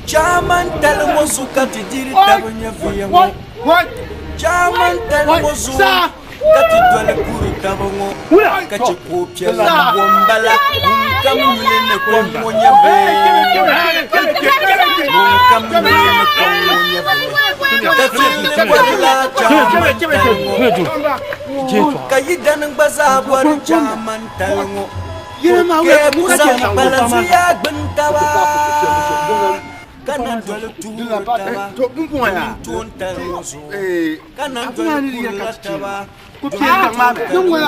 Chairman tali ŋɔ zuɣu ka ti diri taba nyɛvuya ŋɔ. Chairman tali ŋɔ zuɣu ka ti doli kuri taba ŋɔ. Ka chɛ ka o piɛla m-bo m-bala ŋun kam yuli ni kom ŋɔ nyɛvili. Ŋun kam yuli ni kom ŋɔ nyɛvili. Ka firili bɔrila chairman tali ŋɔ. Ka yidana gba zaa bɔri chairman tali ŋɔ. Ka ku zaŋ kpalanzuya gbini taba, ka na doli tuhiri taba domin toontali ŋɔ zuɣu, ka na doli kurila taba domin toontali ŋɔ zuɣu.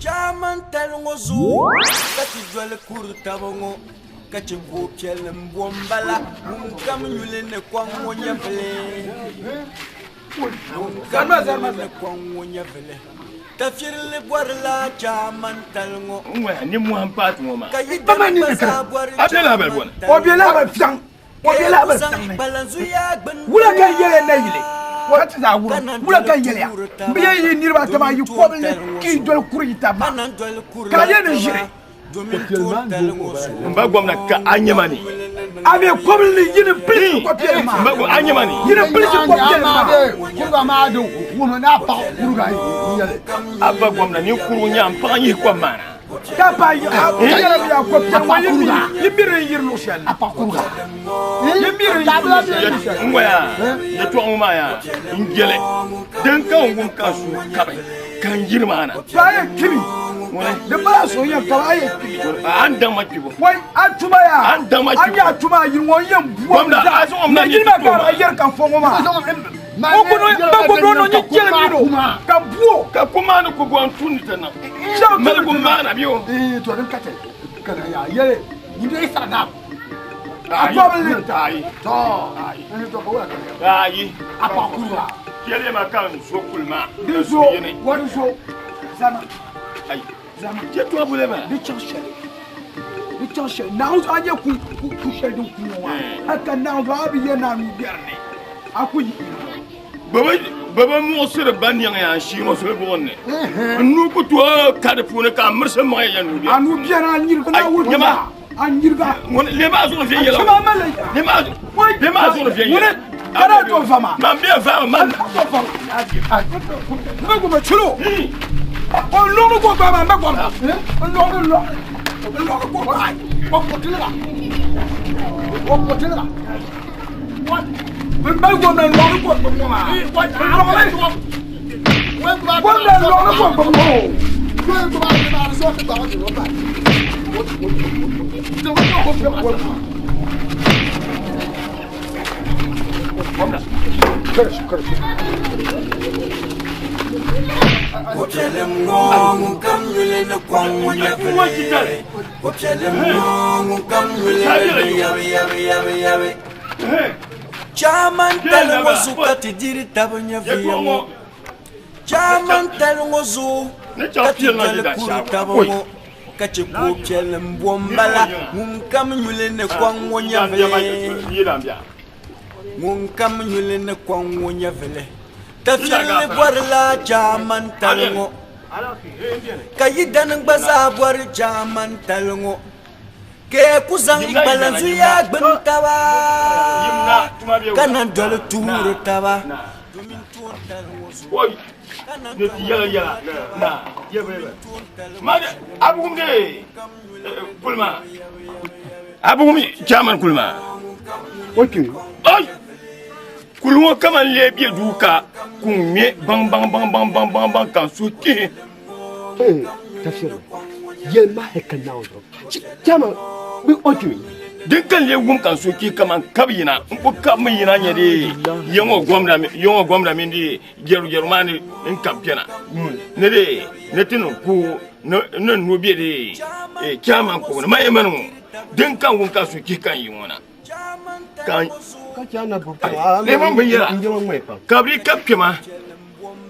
Chairman tali ŋɔ zuɣu ka ti doli kuri taba ŋɔ ka chɛ ka o piɛlli m-bo m-bala ŋun kam nyuli ni kɔŋ ŋɔ nyɛvili ŋun kam nyuli ni kɔŋ ŋɔ nyɛvili tafirili bɔrila chairman tali ŋɔ ka yi dana gba zaa bɔri chairman tali O be lahabali fiɛŋ o be lahabali fiɛŋ ni wula ka n yɛliya nayili ka ti zaa wurim wula ka n yɛliya m bi yɛn yi niriba ata maa yi kɔbili ni ka yi doli kuri yi taba maa ka a yɛn ni ʒiri n ba gomna ka a nyɛ ma ni a bɛ kɔbili ni yi ni bilisi kɔpiɛli maa n ba gom a nyɛ ma ni yi ni bilisi kɔpiɛli maa kuriga maa di wuhimi ni a paɣa kuriga n yɛli a ba gomna ninkurigu nya n paɣa yihi kom maa na ka pa yi a yɛla bi a kɔpiɛli ŋɔ yi mi yi mi din yiri luɣu shɛli a paɣa kuriga yi mi din yiri luɣu shɛli n goya yɛtɔɣa ŋɔ maa yaa n jɛli din ka n wum ka n suhu kabi ka n yiri maa na to a yɛn kpimi di bala so yɛn kabi a yɛn kpimi a ni daŋ ma kpibu wai a tuma yaa A ni daŋ ma a kpibu. nyɛ a tuma a yiri ŋɔ n yɛn buwa Gwamna, a zaŋ o na ma yiri maa ka a yɛri ka n fɔ ŋɔ maa o kono ba ko no nyɛ jɛli mi do ka buo ka ko maa ni ko bɔ n tundi ti niŋ shɛba maligu maana bi o to din ka chɛ ka na yaa yɛli nyini yi saɣa naam a kɔbili ayi to to ka wula ka yaa ayi a paɣa kuriga yɛli ma ka n zo kuli maa di zo wa di zo zama ayi zama jɛ tɔbu bule maa di chaŋ shɛli di chaŋ shɛli naawuni zuɣu a nyɛ ku ku shɛli din ku ŋɔ maa hali ka naawuni zuɣu a bi yɛ naa nuu biɛri ni a ku yi Bɛ bi muɣisiri ba niɛŋ yaa n-shii ŋɔ soli buɣim ni. N nuu ku tooi ka di puuni ka a mirisi maŋ ya ya nuu biɛri. A nuu biɛri a nyiriga na wuli Nyama. a nyiriga. Ŋuni lee maa zuɣu viɛnyɛla. A chɛma mali ya. Lee maa zuɣu lee maa zuɣu viɛnyɛla. Ŋuni ka daa to vama. Man bɛ vama man. To vama. N bɛ goma chilo. O lɔɣiri ko gba maa n bɛ goma. N lɔɣiri lɔɣiri. N lɔɣiri ko gba. O kotiliga. O kotiliga. N bɛ goma n lɔɣiri ko gba maa. N lɔɣiri. Goma n lɔɣiri ko gba maa. Kopiɛlim ŋɔ ŋun kam yuli ni kɔŋ ŋɔ nyɛvili. Kopiɛlim ŋɔ ŋun kam yuli ni yabi yabi yabi yabi. Chairman tali ŋɔ zuɣu ka ti diri taba nyɛviya ŋɔ. Chairman tali ŋɔ zuɣu ka ti doli kuri taba ŋɔ. Ka chɛ ka o piɛli m-bo m-bala ŋun kam nyuli ni kɔŋ ŋɔ nyɛvili. Ŋun kam nyuli ni kɔŋ ŋɔ nyɛvili. Tafirili bɔrila chairman tali ŋɔ. Ka yidana gba zaa bɔri chairman tali ŋɔ. Ka ku zaŋ kpalanzuya gbini taba ka na doli tuhiri taba domin toon tali ŋɔ zuɣu. Ka na doli domin toon tali ŋɔ zuɣu. Abugum chairman kulima. Okay. Oi! Kuli ŋɔ kaman lee be duu ka kuŋ ŋme baŋ baŋ baŋ baŋ baŋ baŋ baŋ ka n suhu kpihi. Tafsiri yɛlimahi ka Naawuni zuɣu chama bɛ o kpimi. Din ka n lee wum ka n suhu kpihi kaman kab yina n ku kabimi yina nyɛ di ya ŋɔ gomda mini di jɛruJɛru maa ni n kab kpɛna ni di ni ti niŋ ku ni n nuu be di chairman kubu ni. Man yɛn mani ŋɔ din ka n wum ka n suhu kpihi ka n yi ŋɔ na. Neemam binyɛra ka bɛ di ka kpɛma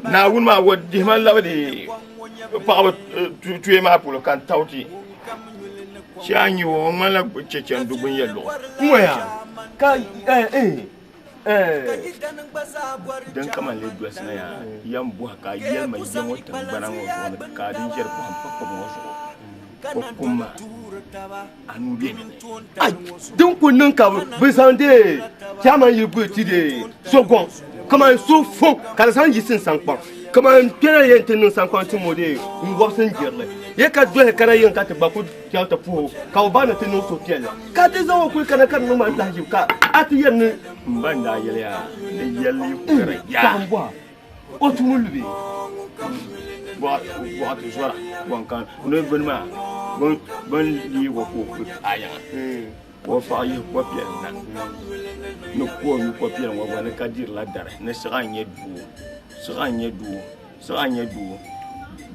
Naawuni maa wa dihima labi di paɣaba tuya maa polo ka n tawti shee a nyɛ o ŋmanila chɛchɛ n du gbuni yɛ luɣu din kama lee dolisi na yaa yɛn bɔhi ka a yɛli ma ya ŋɔ tiŋgbana ŋɔ zuɣu ni ka a din ʒɛri pɔhim kpakpabu ŋɔ zuɣu o kum maa a nuu be di ni. Ai, din ku niŋ ka bɛ zaŋ deei chairman yili buli ti deei so gɔŋ kaman so fo ka di zaŋ yiɣisi n sankpaŋ kaman kpɛna yɛn ti niŋ sankpaŋ ti mo deei n wɔbisi n jirili ye ka dɔhi kana yiŋ ka ti gba ku chaŋ ti puhi o ka o ba ni ti niŋ suhupiɛlli ka ti zaŋ o kuli kana ka di niŋ ma n lahiʒibu ka a ti yɛri ni M ba n daa yɛliya ni yɛlli yi ku kana yaa. Paɣa m-bɔha o tumo lubi. Bɔɣa ti zɔra bɔn ka ni bini maa bini liigo ka o kuli paai yiŋa ka o paɣa yihi ko piɛlli na ni ka o nyu ko piɛlli ŋɔ gba ni ka dirila dari ni siɣa n-nyɛ doo siɣa n-nyɛ doo siɣa n-nyɛ doo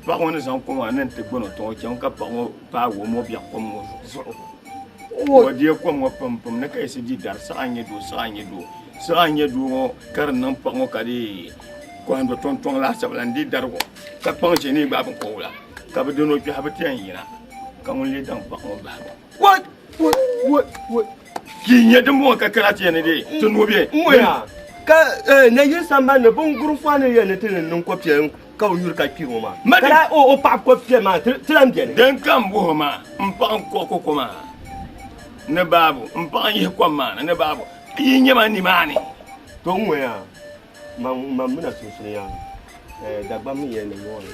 paɣa ŋɔ ni zaŋ kom maa na nti gbani o tiŋa o chaŋ ka paɣa ŋɔ paagi o mɔbiɛɣu kom ŋɔ zuɣu o deei kom ŋɔ pampam ni ka yiɣisi di dari siɣa n-nyɛ doo siɣa n-nyɛ doo Siɣa n-nyɛ doo ŋɔ ka di niŋ paɣa ŋɔ ka di kɔhindi tɔŋtɔŋ laasabu la n-di darigu ka kpaŋ ʒe ni gbaai binkɔbgu la ka bɛ dini o kpɛhi bɛ ti yɛn yina ka ŋun lee daŋ paɣa ŋɔ bahibu. What? What? What? What? Ki n-nyɛ dimbɔŋɔ ka karachi yɛn ni di ti noo bɛ. N ŋɔya ka nayili sambani ni bingurufani yɛn ni ti ni niŋ kɔpiɛli ka o nyuri ka kpiri ŋɔ maa ka daa o paɣa kɔpiɛli maa ti lan beni. Din ka m bɔhi o maa m paɣa n-kɔɣi koko maa ni baabu m paɣa n-yihi kom maa na ni baabu. Yi nyɛ ma nimaani. To n ŋɔya man mina sunsuuni yaa Dagbamb mi yɛli ni ŋɔri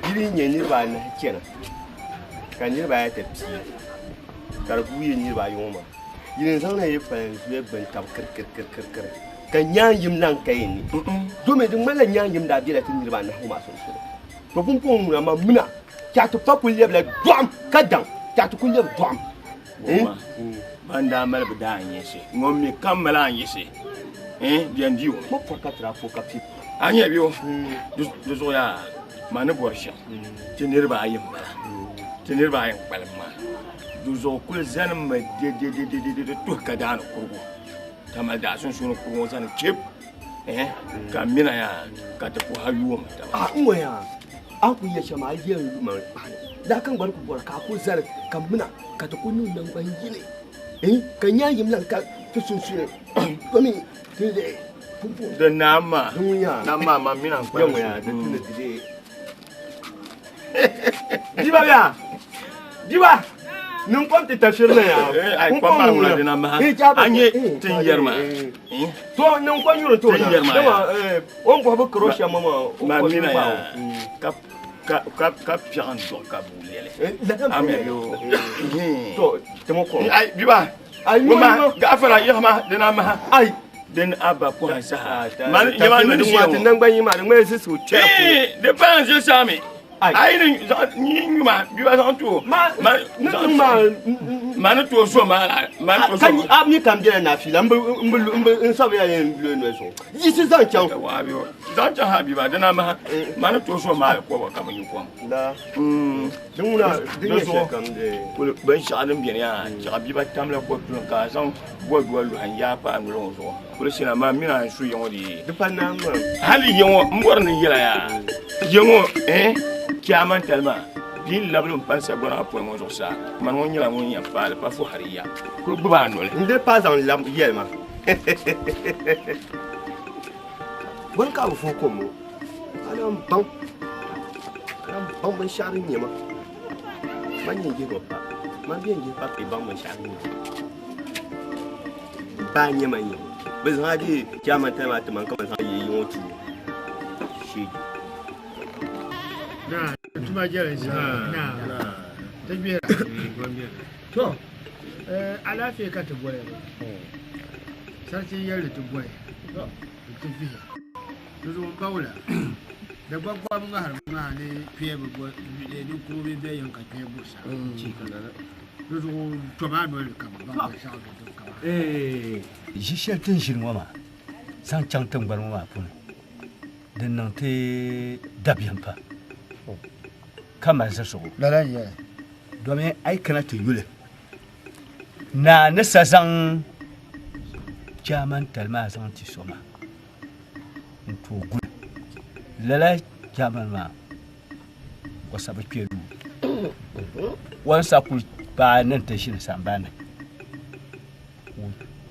ka yi nyɛ niriba anahi chana ka niriba ayi ti pii ka di guui yi niriba ayi ŋɔ maa yi ni zaŋla yi kpalan zuya gbuni tab kirikirikirikiri ka nyaan yim lan ka yi ni domi di ŋmanila nyaan yim daa bela ti niriba anahi ŋɔ maa sunsuuni to pumpɔŋɔ ŋuna man mina ka ti pa kuli lɛbila dɔɣim ka daŋ ka ti kuli lɛbi dɔɣim Ban daa mali bi daa n-yiɣisi, ŋun mi kam mali a n-yiɣisi, bɛn di o. Mo pɔri ka tira fo ka pi. A nya bɛ o, di zuɣu yaa, ma ni bɔri shɛm, ti niriba ayi m-bala, ti niriba ayi n-kpalim maa. Di zuɣu kuli zanimi dɛdɛdɛdɛdɛ tuhi ka daani kurugu, ka mali daa sunsuuni kurugu ŋɔ zani chip, ka m mina yaa, ka ti puhi a yuumi taba. A ŋɔ yaa, a ni kuli yɛli shɛm maa, a yɛli n yuma kpahi. Daa ka n gba ni kuli bɔra ka a kuli zani ka mina ka ti ku niŋ naŋgban yini ka nya yim lan ka ti sunsuuni domi ti lihi pumpɔŋɔ. Di naam maa, Di ŋun yaa. Naam maa, man mina n-kpalim Yɛŋɔ yaa, di tu ni di dee. Diba bia, diba, niŋ kom ti tafsiri na yaa. Eh, ai, kom maa ŋuna dina maha. A nyɛ tin yɛri maa. To niŋ kom nyuri to Tin na. yɛri maa Dama, yaa. o ni bɔhi bi karo shɛm ŋɔ maa, o Ma kɔri mina maa. yaa, ka ka ka ka piɛɣu n dɔɣi ka buu lɛli. Amɛ yo. To timo ko. Ai biba. Ai ma gafara yahma dina ma. Ai din abba ko han saha. Man yama ni ni wa tin nan gban yima ni ŋmɛ zisi che. Eh, de pan je sami. Ai ni ni nyuma biba zaŋ to. Ma ni ma ma ni to so ma la ma ni to so. Kan a mi kan bela na fila mbi mbi mbi n sabi ya yen lo no so. Yisi zaŋ chaŋ. Wa bi Zaŋ chaŋ ha biba dina maha ma ni tooi so maali kɔba ka bi nyu kom. Din ŋuna din nyɛ shɛli kam dee. Kuli binshɛɣu din beni yaa chɛɣu biba tamla kɔtulin ka a zaŋ bɔdua luhi n yaai paai noli ŋɔ zuɣu kuli shina maa mini a ni su ya ŋɔ dee. Di pa naai maa. Hali ya ŋɔ m bɔri ni n yɛla yaa ya ŋɔ eh chairman tali maa bia n labili m pani sagbana maa pɔi ŋɔ zuɣusaa mani ŋɔ nyɛla ŋun yɛn paali pa fuhari ya kuli gbubi a noli. N dee paai zaŋ lab yɛli ma. Bɔni ka a bi vuhi kom ŋɔ? A lan baŋ, a lan baŋ binshɛɣu din nyɛ ma. Man yɛn yihi ba pa, man bi yɛn yihi pa ka yi baŋ binshɛɣu din nyɛ ma. Baa n-nyɛ man yiŋ. Bɛ zaŋ a deei chairman tali maa ti ma ka man zaŋ yi yiŋ ŋɔ tuui. Sheegi. Na, tuma jɛli zaa. Na, ti gbihira. To, alaafee ka ti boli. Sarchi yɛli ti boli. Di ti vihiya. Di zuɣu m ba wula, Dagbaŋ kɔhibu ŋahiri ŋaha ni kpee bi bo ninkurigu bee bɛ yiŋ ka kpee bo saa. Di zuɣu tɔm a noli ka bɛ baŋ binshɛɣu zuɣu din ka maa. Ʒi shɛli ti ni ʒini ŋɔ maa zaŋ chaŋ tiŋgbani ŋɔ maa puuni din niŋ ti dabiɛm pam ka mali zirisigu. Lala n-nyɛ li. Domi a yi kana ti yuli Naa ni sa zaŋ chaamantali maa zaŋ ti so maa n-tooi guli lala chaamani maa o sa bi kpe duu o ni sa kuli paai ni nti ʒini sambani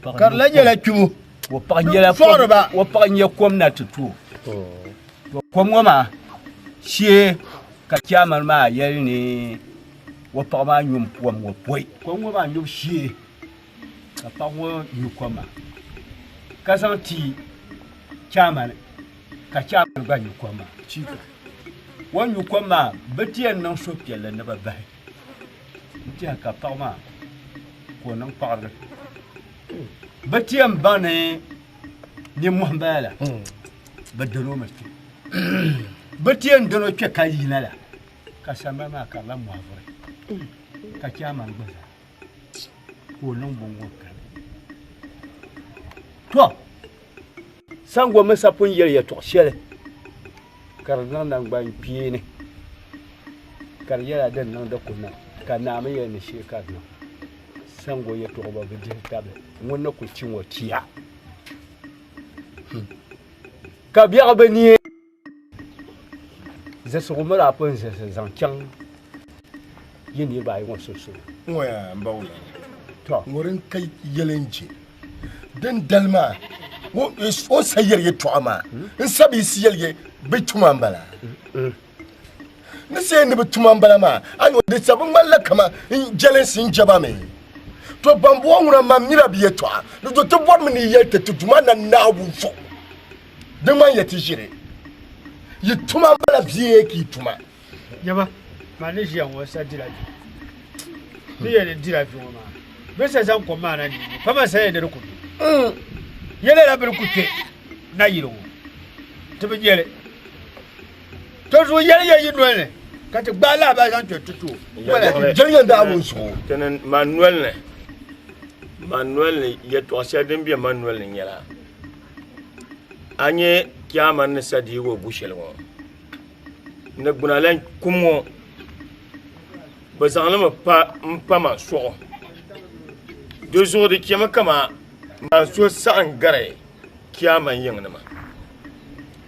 Ka di lahi nyɛla kpibu. O paɣa nyɛla o paɣa nyɛ kom na ti to o. Kom ŋɔ maa shee ka chaamani maa yɛli ni o paɣa maa nyum kom ŋɔ pɔi. Kom ŋɔ maa nyubu shee ka paɣa ŋɔ nyu kom maa ka zaŋ ti chaamani ka chaamani gba nyu kom maa. O ni nyu kom maa bɛ ti yɛn niŋ suhupiɛlli ni bɛ bahi n-tɛha ka paɣa maa ka o niŋ kpaɣiriga. Bɛ ti yɛn baŋ ni nimmohi m-bala la, bɛ dɔni o mi kpe. Bɛ ti yɛn dɔni o kpe ka yina la, ka sambani maa ka di lahi mɔhi vuri, ka chaamani gba zaa ka o niŋ bɔŋgɔŋ kani. Tɔ! Sango mi sa pun yɛli yɛtɔɣ shɛli ka di niŋ naŋgbankpeeni, ka di nyɛla din niŋdi ku niŋ, ka naa mi yɛli ni shee ka di niŋ. Sango yɛtɔɣa gba bi dihi tabili, ŋun ni kul chi ŋɔ chia. Ka biɛɣu bi neei. Zilisigu mi daa pun zilisi zaŋ chaŋ yi niriba ayi ŋɔ sunsuuni. Ŋɔ yaa m ba wula. Tɔ. Ŋɔ din ka yɛli n-je. Din dali maa, o sa yɛli yɛtɔɣa maa, n sa bi si yɛli ye bɛ tuma m-bala. Ni say ni bɛ tuma m-bala maa, a ni di sa bi ŋmanila kaman n jɛlinsi n-je ba mi. To bambɔŋɔ ŋuna man mira bi yɛtɔɣa, di do ti bɔrimi ni yi yɛli ti ti Duuma na Naawuni zuɣu. Di ŋmani ya ti ʒiri yi tuma m-bala bee ka yi tuma. Nyama, man ni ʒiya ŋɔ sa dila vi. Ni yɛn ni dila vi ŋɔ maa, bɛ sa zaŋ kom maa na ni nyu, pa man sa yɛn ni di ku nyu. Ya lala bini ku kpe nayili ŋɔ, ti bi nya li. To zuɣu yɛli ya yi noli ni, ka ti gbaai lahabali zaŋ kpe ti ti o. Jɛriya daa wum zuɣu. Tini man noli ni, man noli ni yɛtɔɣ shɛli din be man noli ni nyɛla, A nyɛ chairman ni sa deegi o gu shɛli ŋɔ ni gbuna lan kum ŋɔ bɛ zaŋ li mi pa m-pa ma suɣu di zuɣu di chɛmi kaman man so saɣim gari chairman yiŋnima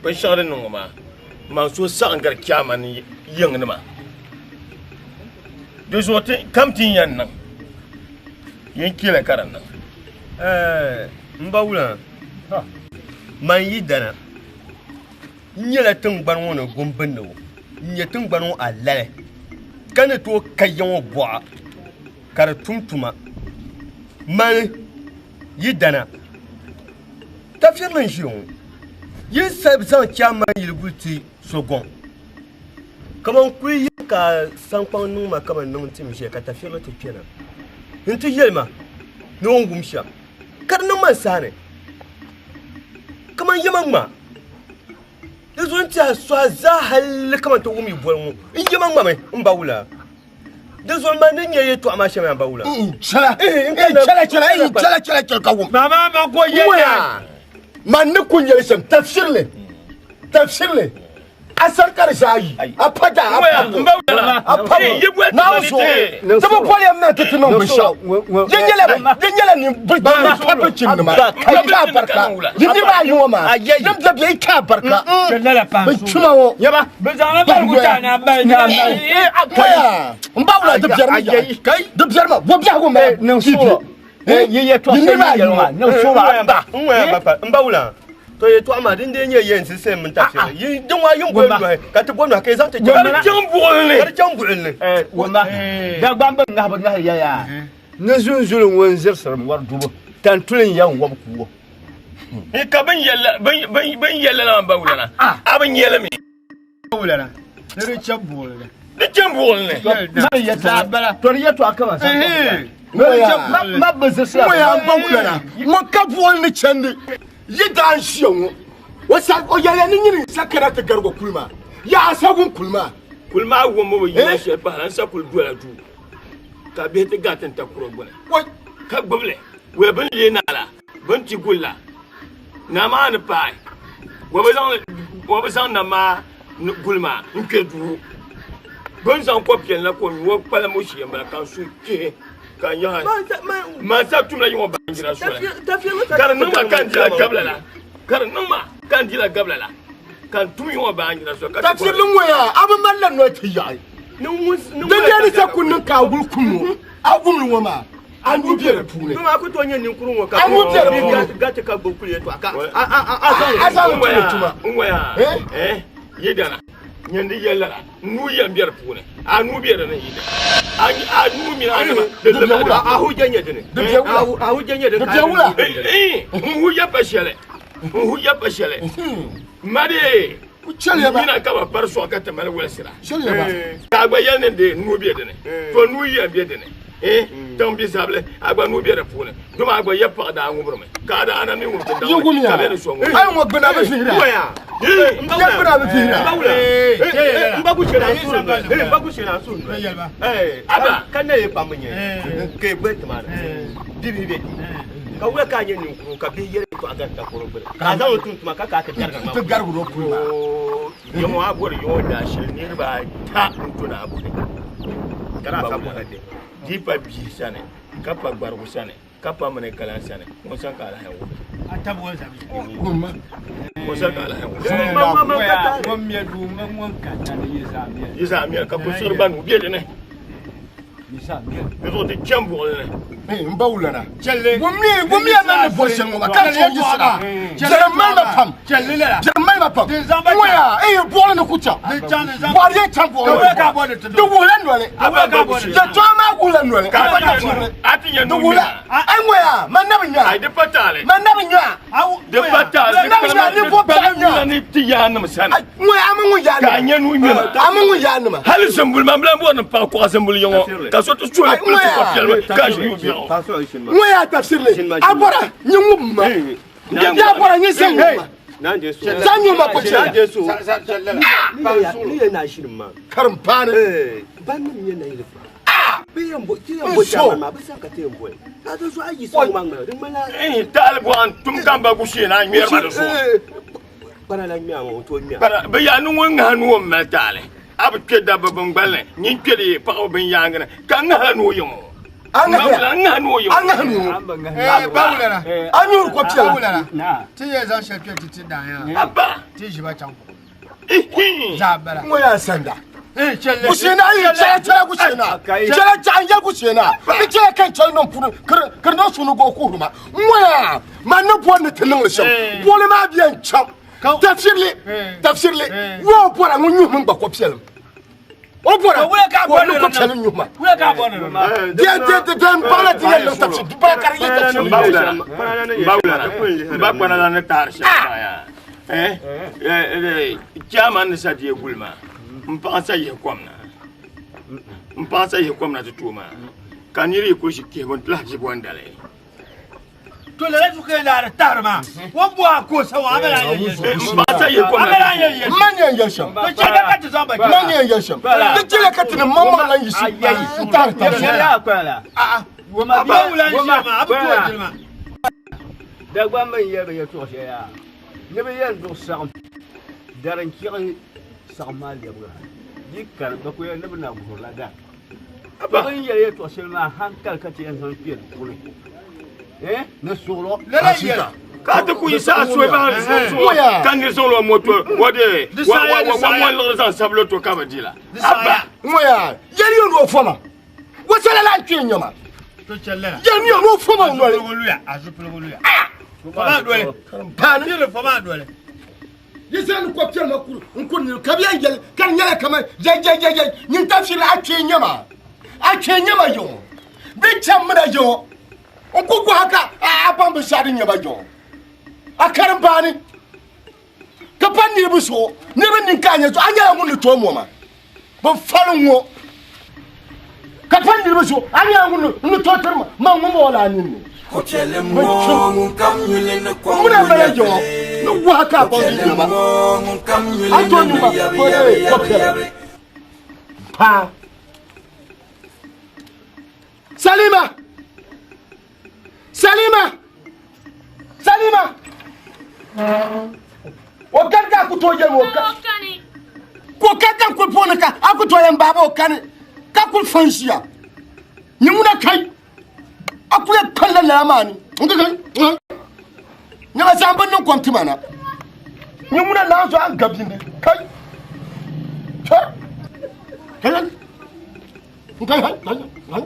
binshɛɣu din niŋ ŋɔ maa man so saɣim gari chairman yiŋnima di zuɣu kam ti ni yɛn niŋ yin chɛli ka di niŋ. M ba wula, man yi dana, n nyɛla tiŋgbani ŋɔ ni gumbindigu, n nyɛ tiŋgbani ŋɔ alali, ka ni tooi ka ya ŋɔ bɔɣa ka di tum tuma. Mani yi dana, tafirili n-ʒiya ŋɔ, yi ni sa zaŋ chaamani yili guli ti so gɔŋ, kaman kuli yi ka saŋkpaŋ niŋ ma kaman niŋ n-tim ʒiya ka tafirili ti kpe na nti yɛli ma ni o ni wum shɛm. Ka di niŋ ma n saha ni kaman yɛma ŋma di zuɣu n tiɛha sɔha zaa halli kaman ti wum yi boli ŋɔ n yɛma ŋmami m ba wula di zuɣu man ni nya yɛtɔɣa maa shɛm yaa m ba wula. Chɛla chɛla chɛla chɛla chɛla chɛla ka wum. Mama ma ko yɛla. Man ni ku nyɛli shɛm tafsirili tafsirili A sani ka di zaa yi, a pa daa, a pa bu, a pa bu, Naawuni zuɣu, ti bi boli ya mi na ti ti niŋ binshɛɣu. Di nyɛla, di nyɛla nin bi pa bi chimnima, ka yi ka barika. Yi niriba ayi ŋɔ maa, din bɛ bɛ yi ka barika. Bi chima ŋɔ, Kaya, n ba wula di biɛrimi yaha, di biɛrimi, bo biɛhigu m-bala, yi bi, yi niriba ayi ŋɔ. N ba wula, To yɛtɔɣa maa din dee nyɛ yɛn sisem mini tafsiri yi din ŋɔ yin boli nɔhi ka ti bo nɔhi ka yi zaŋ ti Ka di chaŋ buɣili ni. Ka di chaŋ buɣili ni. Wumma, Dagbamba ŋahibu ŋahi ya yaa ni zunzuli ŋun zirsiri mɔri dubu tantuli n-yɛn wɔbi ku o. Ka bɛ ni yɛli lala maa m-ba wulana, a bi nya li mi? Wulana, ni di chaŋ buɣili ni. Di chaŋ buɣili ni. To di yɛtɔɣa kaman Ma bi zirsila. Ŋɔ yaa m-ba wulana, ŋɔ ka buɣili ni chandi. Yi daa n-ʒiya ŋɔ, o sa, o yɛliya ni nyini n-sa kana ti garigi o kuli maa. Yaa a sa wum kuli maa? Kuli maa wumbu bi yina shɛli pahila n sa kuli dola duu ka bihi ti gari ti n takoro gbuni ka gbubi li. Wɛ bɛ ni leei naa la, bɛ ni ti guli la. Naa maa ni paai, o bi zaŋ nam maa guli maa n-kpe duu. Bɛ ni zaŋ kɔpiɛlli na ka o nyu o kpalim o shee m-bala ka n suhu kpihi ka n yaha man sa tumla yiŋɔ baanjira soli ka di niŋ ma ka n dila gabila la ka di niŋ ma ka n dila gabila la ka n tum yiŋɔ baanjira soli ka ti Tafsirili ŋɔ yaa a bi malila noli ti yaɣi. Din dee ni sa ku niŋ ka a wuli kum ŋɔ a wumli ŋɔ maa a nuu be di puuni. Dama a ku tooi nyɛ ninkuri ŋɔ ka A nuu be di puuni. gati ka gbubi kuli yɛltɔɣa ka a zaŋ A zaŋ li tumdi tuma. N ŋɔ yaa eh yidana Nyɛ di yɛli lala, n nuu yɛn be di puuni, a nuu be di ni yi a a nuu mini a nima di limla di. A hujja nyɛ dini? Di be wula? A hujja nyɛ dini? Di be wula? N hujja pa shɛli, n hujja pa shɛli. Ma dee, Chɛliya ba. Nina ka ba pari sɔɣi ka ti mali wolisira. Chɛliya ba. Ka a gba yɛli ni dee n nuu be di ni, to n nuu yɛn be di ni. Tiŋ bi zabili, a gba nuu be di puuni. Dama a gba yɛ paɣa daa ŋubirimi, ka a daa na mi ŋubi ti Yi daŋ wumya, ka bɛ ni so ŋubi. a yi ŋɔ gbuna bi vihira. Ya gbuna bi vihira. N ba ku shɛli an suhu noli. N ba ku shɛli an suhu noli. Aba. Ka na ye pam nyɛ ka e gbali tima na bibihi bɛ di ka wula ka a nyɛ ninkurigu ka bihi yɛli yɛltɔɣa gari takoro gbuni ka a zaŋ o tum tuma ka ka a ti darigi ma Ti garigiri o kuli maa. Yiŋɔ a bɔri yiŋɔ daashili niriba ata n-to ni a bɔhi. Ka di a sa bɔhila bihi. Di pa bia sani, ka pa gbarigu sani, ka pa mini kalan sani, ŋun sani ka a lahi wuhi. Ŋun sani ka a lahi wuhi. Yi zaa mɛli ka kusiɣiri gba nuu be di ni. Di zuɣu ti chani buɣili ni. N ba wulana. Wumiya man ni bɔri shɛli ŋɔ maa ka di chɛ yiɣisira. Biɛrim mali ma pam. Biɛrim mali ma pam. N ŋɔ yaa, ee buɣili ni ku chaŋ. Bɔri yɛn chaŋ buɣili ni. Di wuhila noli. Yɛtɔɣa maa wuhila noli. Di wuhila. Ai ŋɔ yaa, man na bi nya. Man na bi nya. Di pa taali, Na bi nya ninvuɣ biɛɣu nya. ni ti yaannim sani. Ŋɔ yaa, a mi ŋun Ka a yaanima. nyɛ nuu nyɛma. A mi ŋun yaanima. Hali zimbuli maa, m bi lahi bɔri ni m paɣi kuɣa zimbuli yiŋɔ, ka so ti suhi li pili ti kɔpiɛlimi ka ʒi yuui biɛɣu. Ŋɔ yaa tafsirili, a bɔra nyɛ ŋub ma. Ya bɔra nyɛ zaŋ ŋub ma. Zaŋ nyɛ ma ko chɛli. Karim paani. Taali bɔɣa n-tum ka m ba gushee na ŋmɛri ma di zuɣu. Bɛ yaa ni ŋun ŋahi nuu m-mali taali. A bi kpe dabba bingbali ni, nyin kpe di paɣaba binyaangi ni, ka ŋahila ni o yiŋ o. A ŋahiya. A ŋahi ni o yiŋ o. A ŋahi ni o. Bawulana. A nyuuri ko piɛla. Bawulana. Ti yɛn zaŋ shɛli kpe ti ti daanya. Abba. Ti ʒiba chaŋ buɣim. Zaa bala. Ŋɔ yaa sanda. Gushee na ayi chɛla chɛla gushee na. Chɛla chɛla n yɛ gushee na. Di chɛla ka n chɛli niŋ puuni kiri niŋ suuni go kuhiri ma. Ŋɔ yaa man ni bɔri ni ti niŋli shɛm. Bɔli maa bɛn chaŋ. Tafsirili tafsirili yoo bɔra ŋun nyuhi min gba ko piɛlim. O bɔra ka o ni ko piɛlim nyuhi ma. Den den den baŋla ti yɛn niŋ tafsir di bala ka di yi tafsirili. N ba kpana la ni taari shɛli maa yaa. Chairman ni sa deei guli maa n paɣa sa yihi kom na n paɣa sa yihi kom na ti tooi maa ka niri yi kuli ʒi kihibu n ti lahi ʒi bondali To lala zuɣu ka laari tahiri maa o ni bɔ a ko sa ŋɔ a bala yɛn yɛli shɛm. N paɣa sa yihi kom A na bala yɛn yɛli Ma ni yɛn yɛli shɛm. To chɛ ka ka ti zaŋ ba Ma ni yɛn yɛli shɛm. Di chɛla ka ti ni maŋmaŋ lan yiɣisi n tahiri tab zuɣu. Ba wula n ʒiya maa a bi tooi jilima. Dagbamba n yɛli bi yɛltɔɣa shɛli yaa ni bi yɛn duɣi saɣim dari n chiɣi saɣim maa lɛbigira di kani bi ku yɛli ni bi na guhirila dari bi ni yɛli yɛltɔɣa shɛli maa hankali ka ti yɛn zaŋ kpɛ di puuni ni suɣulo Lala yɛli. Ka ti ku yi saha soyi bahiri zuɣu ka niri zaŋ o moto o de wa mo liɣiri zaŋ sabilo to ka bi di la. Abba. Ŋɔ yaa yɛli yɛn ni o foma o chɛla la n kpee nyɛma To chɛ lala. yɛli yɛn ni o foma o noli Zupiligu luya a zupiligu luya. Foma doli. Paani. Niri foma doli. Yi zaŋ ni ko piɛli ma kuri n kuri niri ka bɛ yɛn yɛli ka di nyɛla kaman yɛyɛyɛyɛ nyin tafsiri a kpee nyɛma a kpee nyɛma yiŋɔ bɛ chaŋ mina yiŋɔ n ku gɔhi ka a baŋ binshɛɣu din nyɛma yiŋɔ a karimbaani ka pa niriba zuɣu niriba nini ka a nyɛ zuɣu a nyɛla ŋun ni tooi moma bin fali ŋɔ ka pa niriba zuɣu a nyɛla ŋun ni tooi tiri ma man ŋun bɔŋɔ la a nini ni. Muna bala jɔ ni waha ka bɔ ni ɲama a to ni ma ko ee ko piɛlli paa Salima Salima Salima o kani ka ku tooi yɛli o ka ko ka ka kuli puuni ka a ku tooi yɛn baaba o kani ka kuli fan ʒiya nyɛ ŋuna kai a kuli kpalila lala maa ni n ka nyɛma zaŋ bin niŋ kom tima na nyɛ ŋuna naan zo a ga bindi kai kai kai kai kai kai kai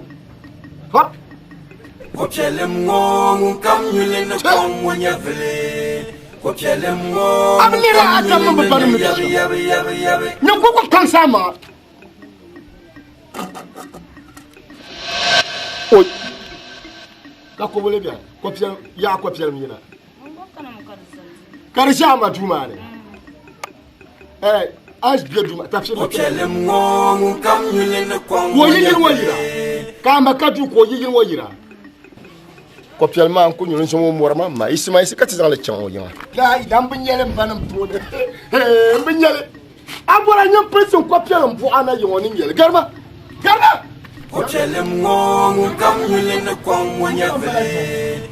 Ko piɛlim ŋɔ ŋun kam nyuli ni kom ŋɔ nyɛvili. Ko piɛlim ŋɔ Am ŋun nira kam a tam nyuli mi ni bari mi yabi yabi yabi yabi. Nyɛ koko kpaŋsi a maŋa. Oi ka kobili bɛni kopiɛlim yaa kopiɛlim yina ka di ʒe a ma duu maa ni eh a bɛ duu maa tafsiri Ko piɛlim ŋɔ ŋun kam nyuli ni kom ka o ŋɔ yi yili ŋɔ yira nyɛvili. ka a ma ka duu ka o yi yili ŋɔ yira kopiɛli maa n ku nyuli n zaŋ o mɔri maa ma yisima yisi ka ti zaŋli chaŋ o yiŋa laa idan bi nyɛli n ba nim tooni n bi nyɛli a bɔra nyɛ pilisi n kopiɛli n buɣa na yiŋɔ ni nyɛli garima garima Ko piɛlim ŋɔ ŋun kam nyuli ni kom ŋɔ nyɛvili.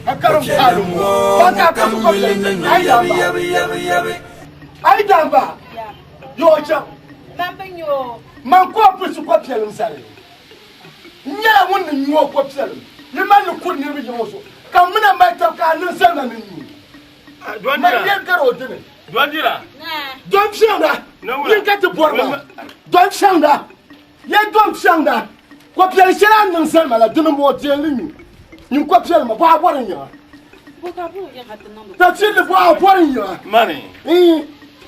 ka Ko karim piɛlim paalu ŋɔ ŋɔ ŋun kam nyuli ni niŋ yabi yabi yabi yabi. ayi damba yoo chaŋ Man bi nyɛ o. man ka o pilisi kopiɛlim zali n nyɛla ŋun ni nyu o kopiɛlim yi mali ni kuri niriba yiŋɔ zuɣu ka m mina mali tab ka a niŋ salima ni nyu man yɛn gari o dini Dɔndira. Dɔn fiɛŋda yin ka ti bɔri maa dɔn fiɛŋda ye dɔn fiɛŋda kopiɛli shɛli a ni niŋ salima la dini m-bɔŋɔ ti yɛn li nyu nyin kopiɛli ma bɔɣa bɔri n yiŋa tafsirili bɔɣa bɔri n yiŋa Mani.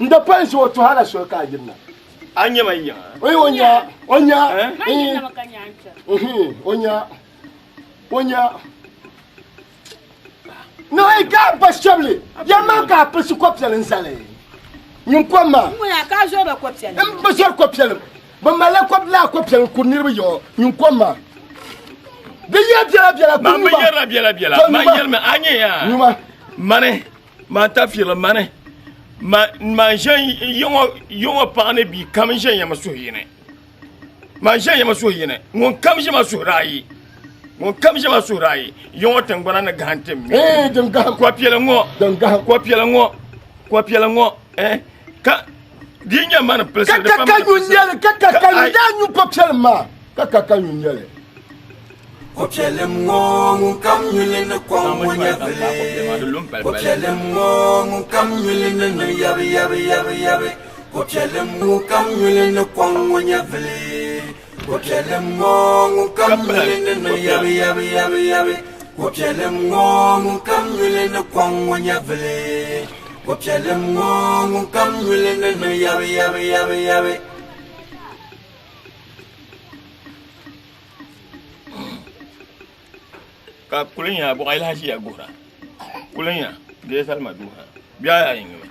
N da pali zuɣu tuhi ala soli ka a yirina A nyɛ ma yiŋa. O o nya o nya Eh? o nya o nya ni o ka ba shɛbili ya man ka a pilisi kopiɛli n zali nyin kom maa Ŋuna ka a zɔri ba kopiɛli. n bi zɔri kopiɛli bi malila laa kopiɛli n kuri niriba yiŋɔ nyin kom maa di yɛ biɛla biɛla Ma bi yɛrila biɛla biɛla. Ma yɛlimi a nyɛ ya. Nyuma. Mani ma ta firili mani ma ma ʒe yiŋɔ yiŋɔ paɣa ni bia kam ʒe yɛma suhu yini. Ma ʒe yɛma suhu yini. Ŋun kam ʒe ma suhuri ayi. Ŋun kam ʒe ma suhuri ayi. Yiŋɔ tingbana ni gahim ti mi. Eh, din gahim. Kopiɛli ŋɔ. Din gahim. Kopiɛli ŋɔ. Kopiɛli ŋɔ. Eh, ka di nyɛ mani pilisi. Ka ka ka nyu nyɛli ka ka ka nyu daa nyu kopiɛli maa ka ka ka nyu nyɛli. Ko piɛlim ŋɔ ŋun kam nyuli ni kom ŋɔ nyɛvili. Ko piɛlim ŋɔ ŋun kam nyuli ni niŋ yabi yabi yabi yabi. Ko piɛlim ŋun kam nyuli ni kom ŋɔ nyɛvili. Ko piɛlim ŋɔ ŋun kam nyuli ni niŋ yabi yabi yabi yabi. Ko piɛlim ŋɔ ŋun kam nyuli ni kom ŋɔ nyɛvili. Ko piɛlim ŋɔ ŋun kam nyuli ni niŋ yabi yabi yabi yabi. Ka kulinya bɔɣa ilahi ʒiya guhira kulinya dee salima duu ha bia yaa yin nyumi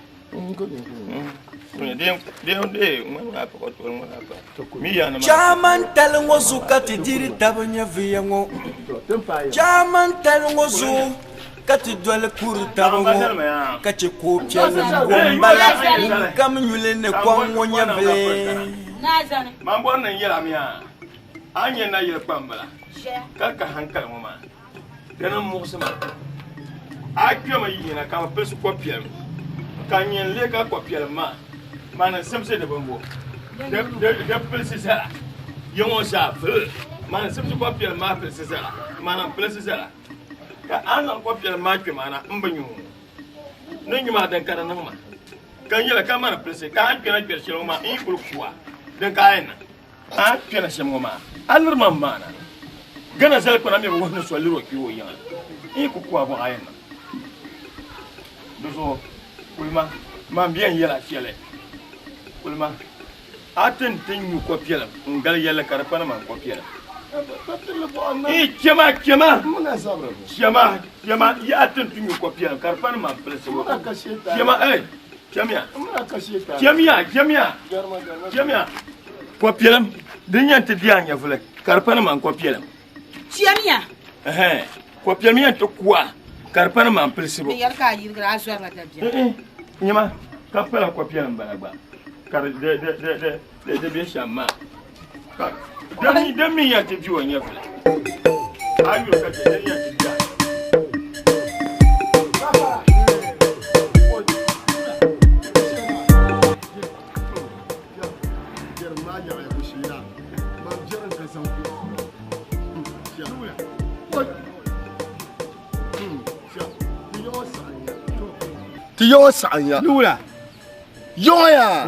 Chairman tali ŋɔ zuɣu ka ti diri taba nyɛviya ŋɔ. Chairman tali ŋɔ zuɣu ka ti doli kuri taba ŋɔ ka chɛ ka o piɛli ŋɔ m-bala ŋun kam nyuli ni kom ŋɔ nyɛvili. Man bɔri ni n yɛla mi yaa a ni nyɛ nayili kpambala ka ka hankali ŋɔ maa dini n muɣisi ma a kpɛmi yihina ka bi pilisi kopiɛlim ka n nyɛ n lee ka kopiɛlim maa mani n simsi di bimbo di pilisi zala yiŋɔ zaa fili mani n simsi kopiɛlim maa pilisi zala mani n pilisi zala ka a ni zaŋ kopiɛlim maa kpɛ maa na n bi nyu ni nyu maa din ka di niŋ ma ka n yɛli ka mani pilisi ka a ni kpɛna kpɛri shɛli ŋɔ maa n yi kuli kuwa din ka a yɛn niŋ A ni kpɛna shɛm ŋɔ maa, a liri ma m-maana. Gana zalikpana mi bi wuhi ni so liri o kpee o yiŋa. N yi ku ku a bɔɣa a yɛn niŋ. Di zuɣu kulima, man bɛ yɛn yɛl a shɛli. Kulima, a ti ni ti nyu kɔpiɛlim n-gali yɛlli ka di pa ni man kɔpiɛlim. Ii, chɛma, chɛma, chɛma, chɛma, yi a ti ni ti nyu kɔpiɛlim ka di pa ni man pilisibu. Chɛma, ei, chɛmiya, chɛmiya, chɛmiya, chɛmiya. Kɔpiɛlim din yɛn ti di a nyɛvuli ka di pa ni man kɔpiɛlim. Chɛmiya. Ɛhɛn. Ko piɛlimi yɛn ti ku a ka di pa ni man pilisibu. Di yɛli ka a yirigiri a zɔrila dabiɛm. Nyama ka pala ko piɛlim bala gba ka di di di di di di be shɛm maa. Ka din mi yɛn ti di o nyɛvili. A yuli ka chɛ din yɛn ti di a. Ti yɔŋɔ saɣinya. Yɔŋɔ yaa.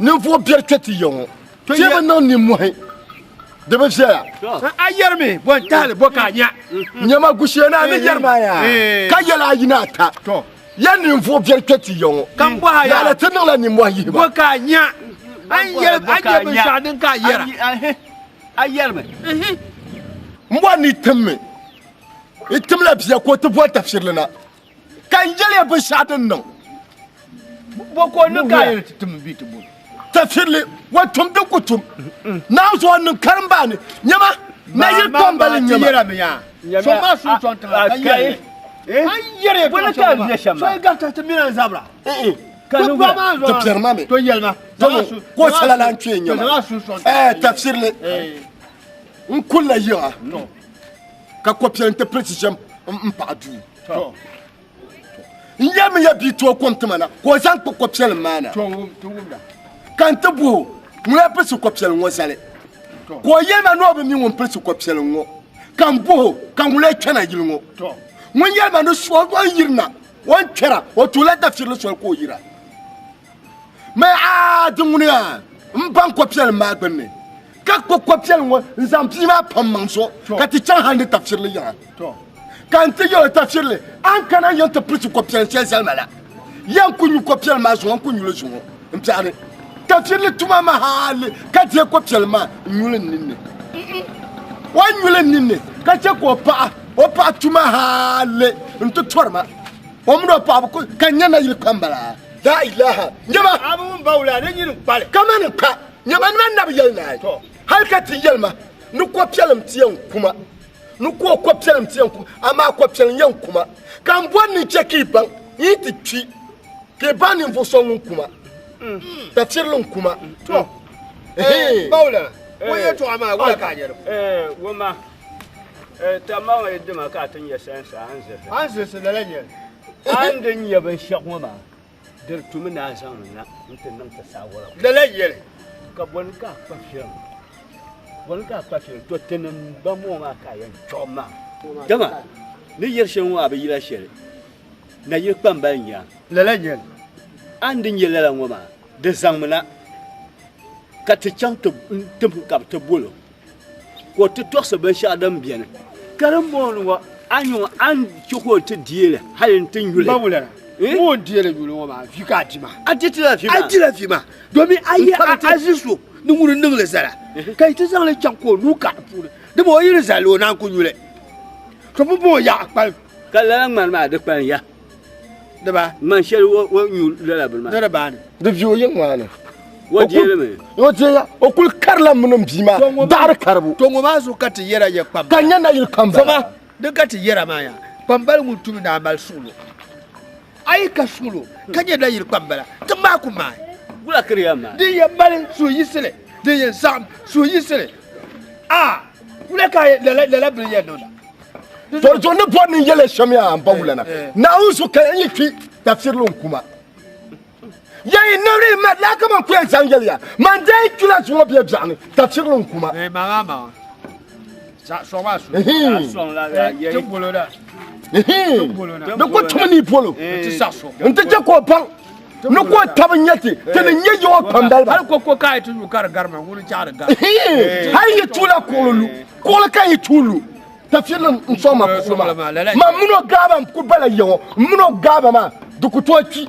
Ninvuɣ biɛri kpe ti ya ŋɔ. Ti bi niŋ nimmohi. Di bi viɛla. A yɛrimi bɔ n-tahili bɔ ka a nya. Nyama gushee naa ni yɛri maa yaa. Ka yɛli a yi ni ata. Ya ninvuɣ biɛri kpe ti ya ŋɔ. Ka m bɔhi a yaa. Lala ti niŋla nimmohi yihi ba. Bɔ ka a nya. A ni yɛli a nya binshɛɣu din ka a yɛra. A yɛrimi. M bɔri ni yi tim mi. Yi timla bia ka o ti boli tafirili na. Ka n yɛli ya binshɛɣu din niŋ. Bɔ ka o niŋ ka a yɛli ti tim bia ti boli? Tafirili, o tum din ku tum. Naawuni zuɣu niŋ karimba ni. Nyama, nayili kpambali n-nyɛ ma. So maa suhu sɔŋ tiŋa ka yɛli ni. A yɛri Bɔ ni ka a nya shɛm maa? So yi garita ti mini a zabira. Ti piɛri ma mi. To yɛli ma. Ka o sala lan kpe n-nyɛ ma. Ɛɛ tafsirili, n kulla yiŋa ka kopiɛli n-ti pilisi shɛm m paɣa duu. N yɛlimi ya bia tooi kom tima na ka o zaŋ kpa kopiɛlim maa na. Ka n ti bɔh o, ŋuna pilisi kopiɛlim ŋɔ zali? Ka o yɛli ma ni o bi mi ŋun pilisi kopiɛlim ŋɔ. Ka n bɔh o, ka ŋuna kpɛna yili ŋɔ? Ŋun yɛli ma ni o ni yirina, o ni kpɛra, o tuula dafirili soli ka o yira. Mɛ aa di ŋuni yaa n baŋ kopiɛlim maa gbunni ka kpa kopiɛlim ŋɔ n zaŋ bia maa pam maŋ zuɣu ka ti chaŋ hal ni tafirili yiŋa. Ka n ti yɛl o tafirili, A ni kana yɛn ti pirisi kopiɛlim shɛli zali ma la, yɛn ku nyu kopiɛlim maa zuŋɔ, n ku nyu li zuŋɔ m biɛɣu ni. Tafirili tuma ma hali ka deei kopiɛlim maa n nyu li n ninni. O ni nyu li n ninni ka chɛ ka o paɣa o paɣa tuma hali nti tɔri ma. O mini o paɣa bi ku ka n nya nayili kpambala. La ilaha nyɛma. A bi wum bawula ni nyini kpali. Kamani n kpa nyɛma ni man nabi yɛli naai. Hali ka ti yɛli ma ni kopiɛlim ti yɛn kuma. Ni ka o kopiɛlim ti yɛn kuma amaa kopiɛlim yɛn kuma ka n bɔri ni n chɛ ka yi baŋ n yi ti kpi ka yi baŋ ninvuɣ so ŋun kuma tafirili n kuma. To bawula o yɛtɔɣa maa wula ka a nyɛ di puuni? Wumma tamaŋ yi dima ka a ti nya sansa a ni zilisi. A ni zilisi lala nyɛli. A ni di nya binshɛɣu ŋɔ maa, di di tumi ni a zaŋ li na nti niŋ ti saawara. Lala n-nyɛ li. Ka bɔni ka a kpa filiŋ? Bɔni ka a kpa filiŋ? To tinim ba ŋɔ maa ka a yɛn chɔɣim maa. Dama ni yɛri shɛli ŋɔ a bi yila shɛli. Nayili kpambali n-nyɛ a. Lala n-nyɛ li. A ni di nya lala ŋɔ maa, di zaŋmi na ka ti chaŋ ti tim ka bɛ ti bol o. Ka o ti tɔɣisi binshɛɣu din beni. Ka din bɔŋɔ ŋɔ, a ni ŋɔ, a ni chɛ ka o ti deei li hal nti nyu li. Bawulana, ŋɔ n deei li nyuli ŋɔ maa, vi ka a di maa. A di ti la vi maa. A di la vi maa, domin a yi a ʒi so ni ŋuni niŋ li zala, ka yi ti zaŋ li chaŋ ka o nuu ka di puuni, dama o yi di zali o naan ku nyu li. To pumpɔŋɔ yaɣa kpalim. Ka lala ŋmani maa di kpalim ya. Diba. Ŋmani shɛli o nyu lala bini maa. Ni di baani. Di vi o yiŋ maa ni. O deei mi. O deeya, o kuli karila mini m bia maa daɣiri karibu. To ŋɔ maa zuɣu ka ti yɛra yɛ kpambala. Ka nya nayili kpambala. Foma, din ka ti yɛra maa yaa, kpambali ŋun tumi ni a mali suɣulo. A yi ka suɣulo ka nyɛ nayili kpambala, ti maa ku maai. Wula ka di yɛn maai? Din yɛn mali suhuyiɣisili, din yɛn saɣim suhuyiɣisili. A wula ka lala bini yɛn niŋda? To zuɣu ni bɔri ni n yɛli shɛm yaa n ba wulana. Naawuni zuɣu ka n yi kpi tafirili n kuma. Yayi nabiri ma laa kaman ku yɛn zaŋ yɛli ya man dee kpila zuŋɔ bee biɛɣu ni tafirili n kuma. Di ku tumi ni polo n ti chɛ ka o baŋ ni ka o tabi nyɛ ti ti ni nyɛ yawa kpambaliba. Hali yi tuula kuɣuli lu kuɣuli ka yi tuui lu tafirili n sɔŋ ma kuɣuli maa man mini o gaaba n ku bala yaŋɔ n mini o gaaba maa di ku tooi kpi.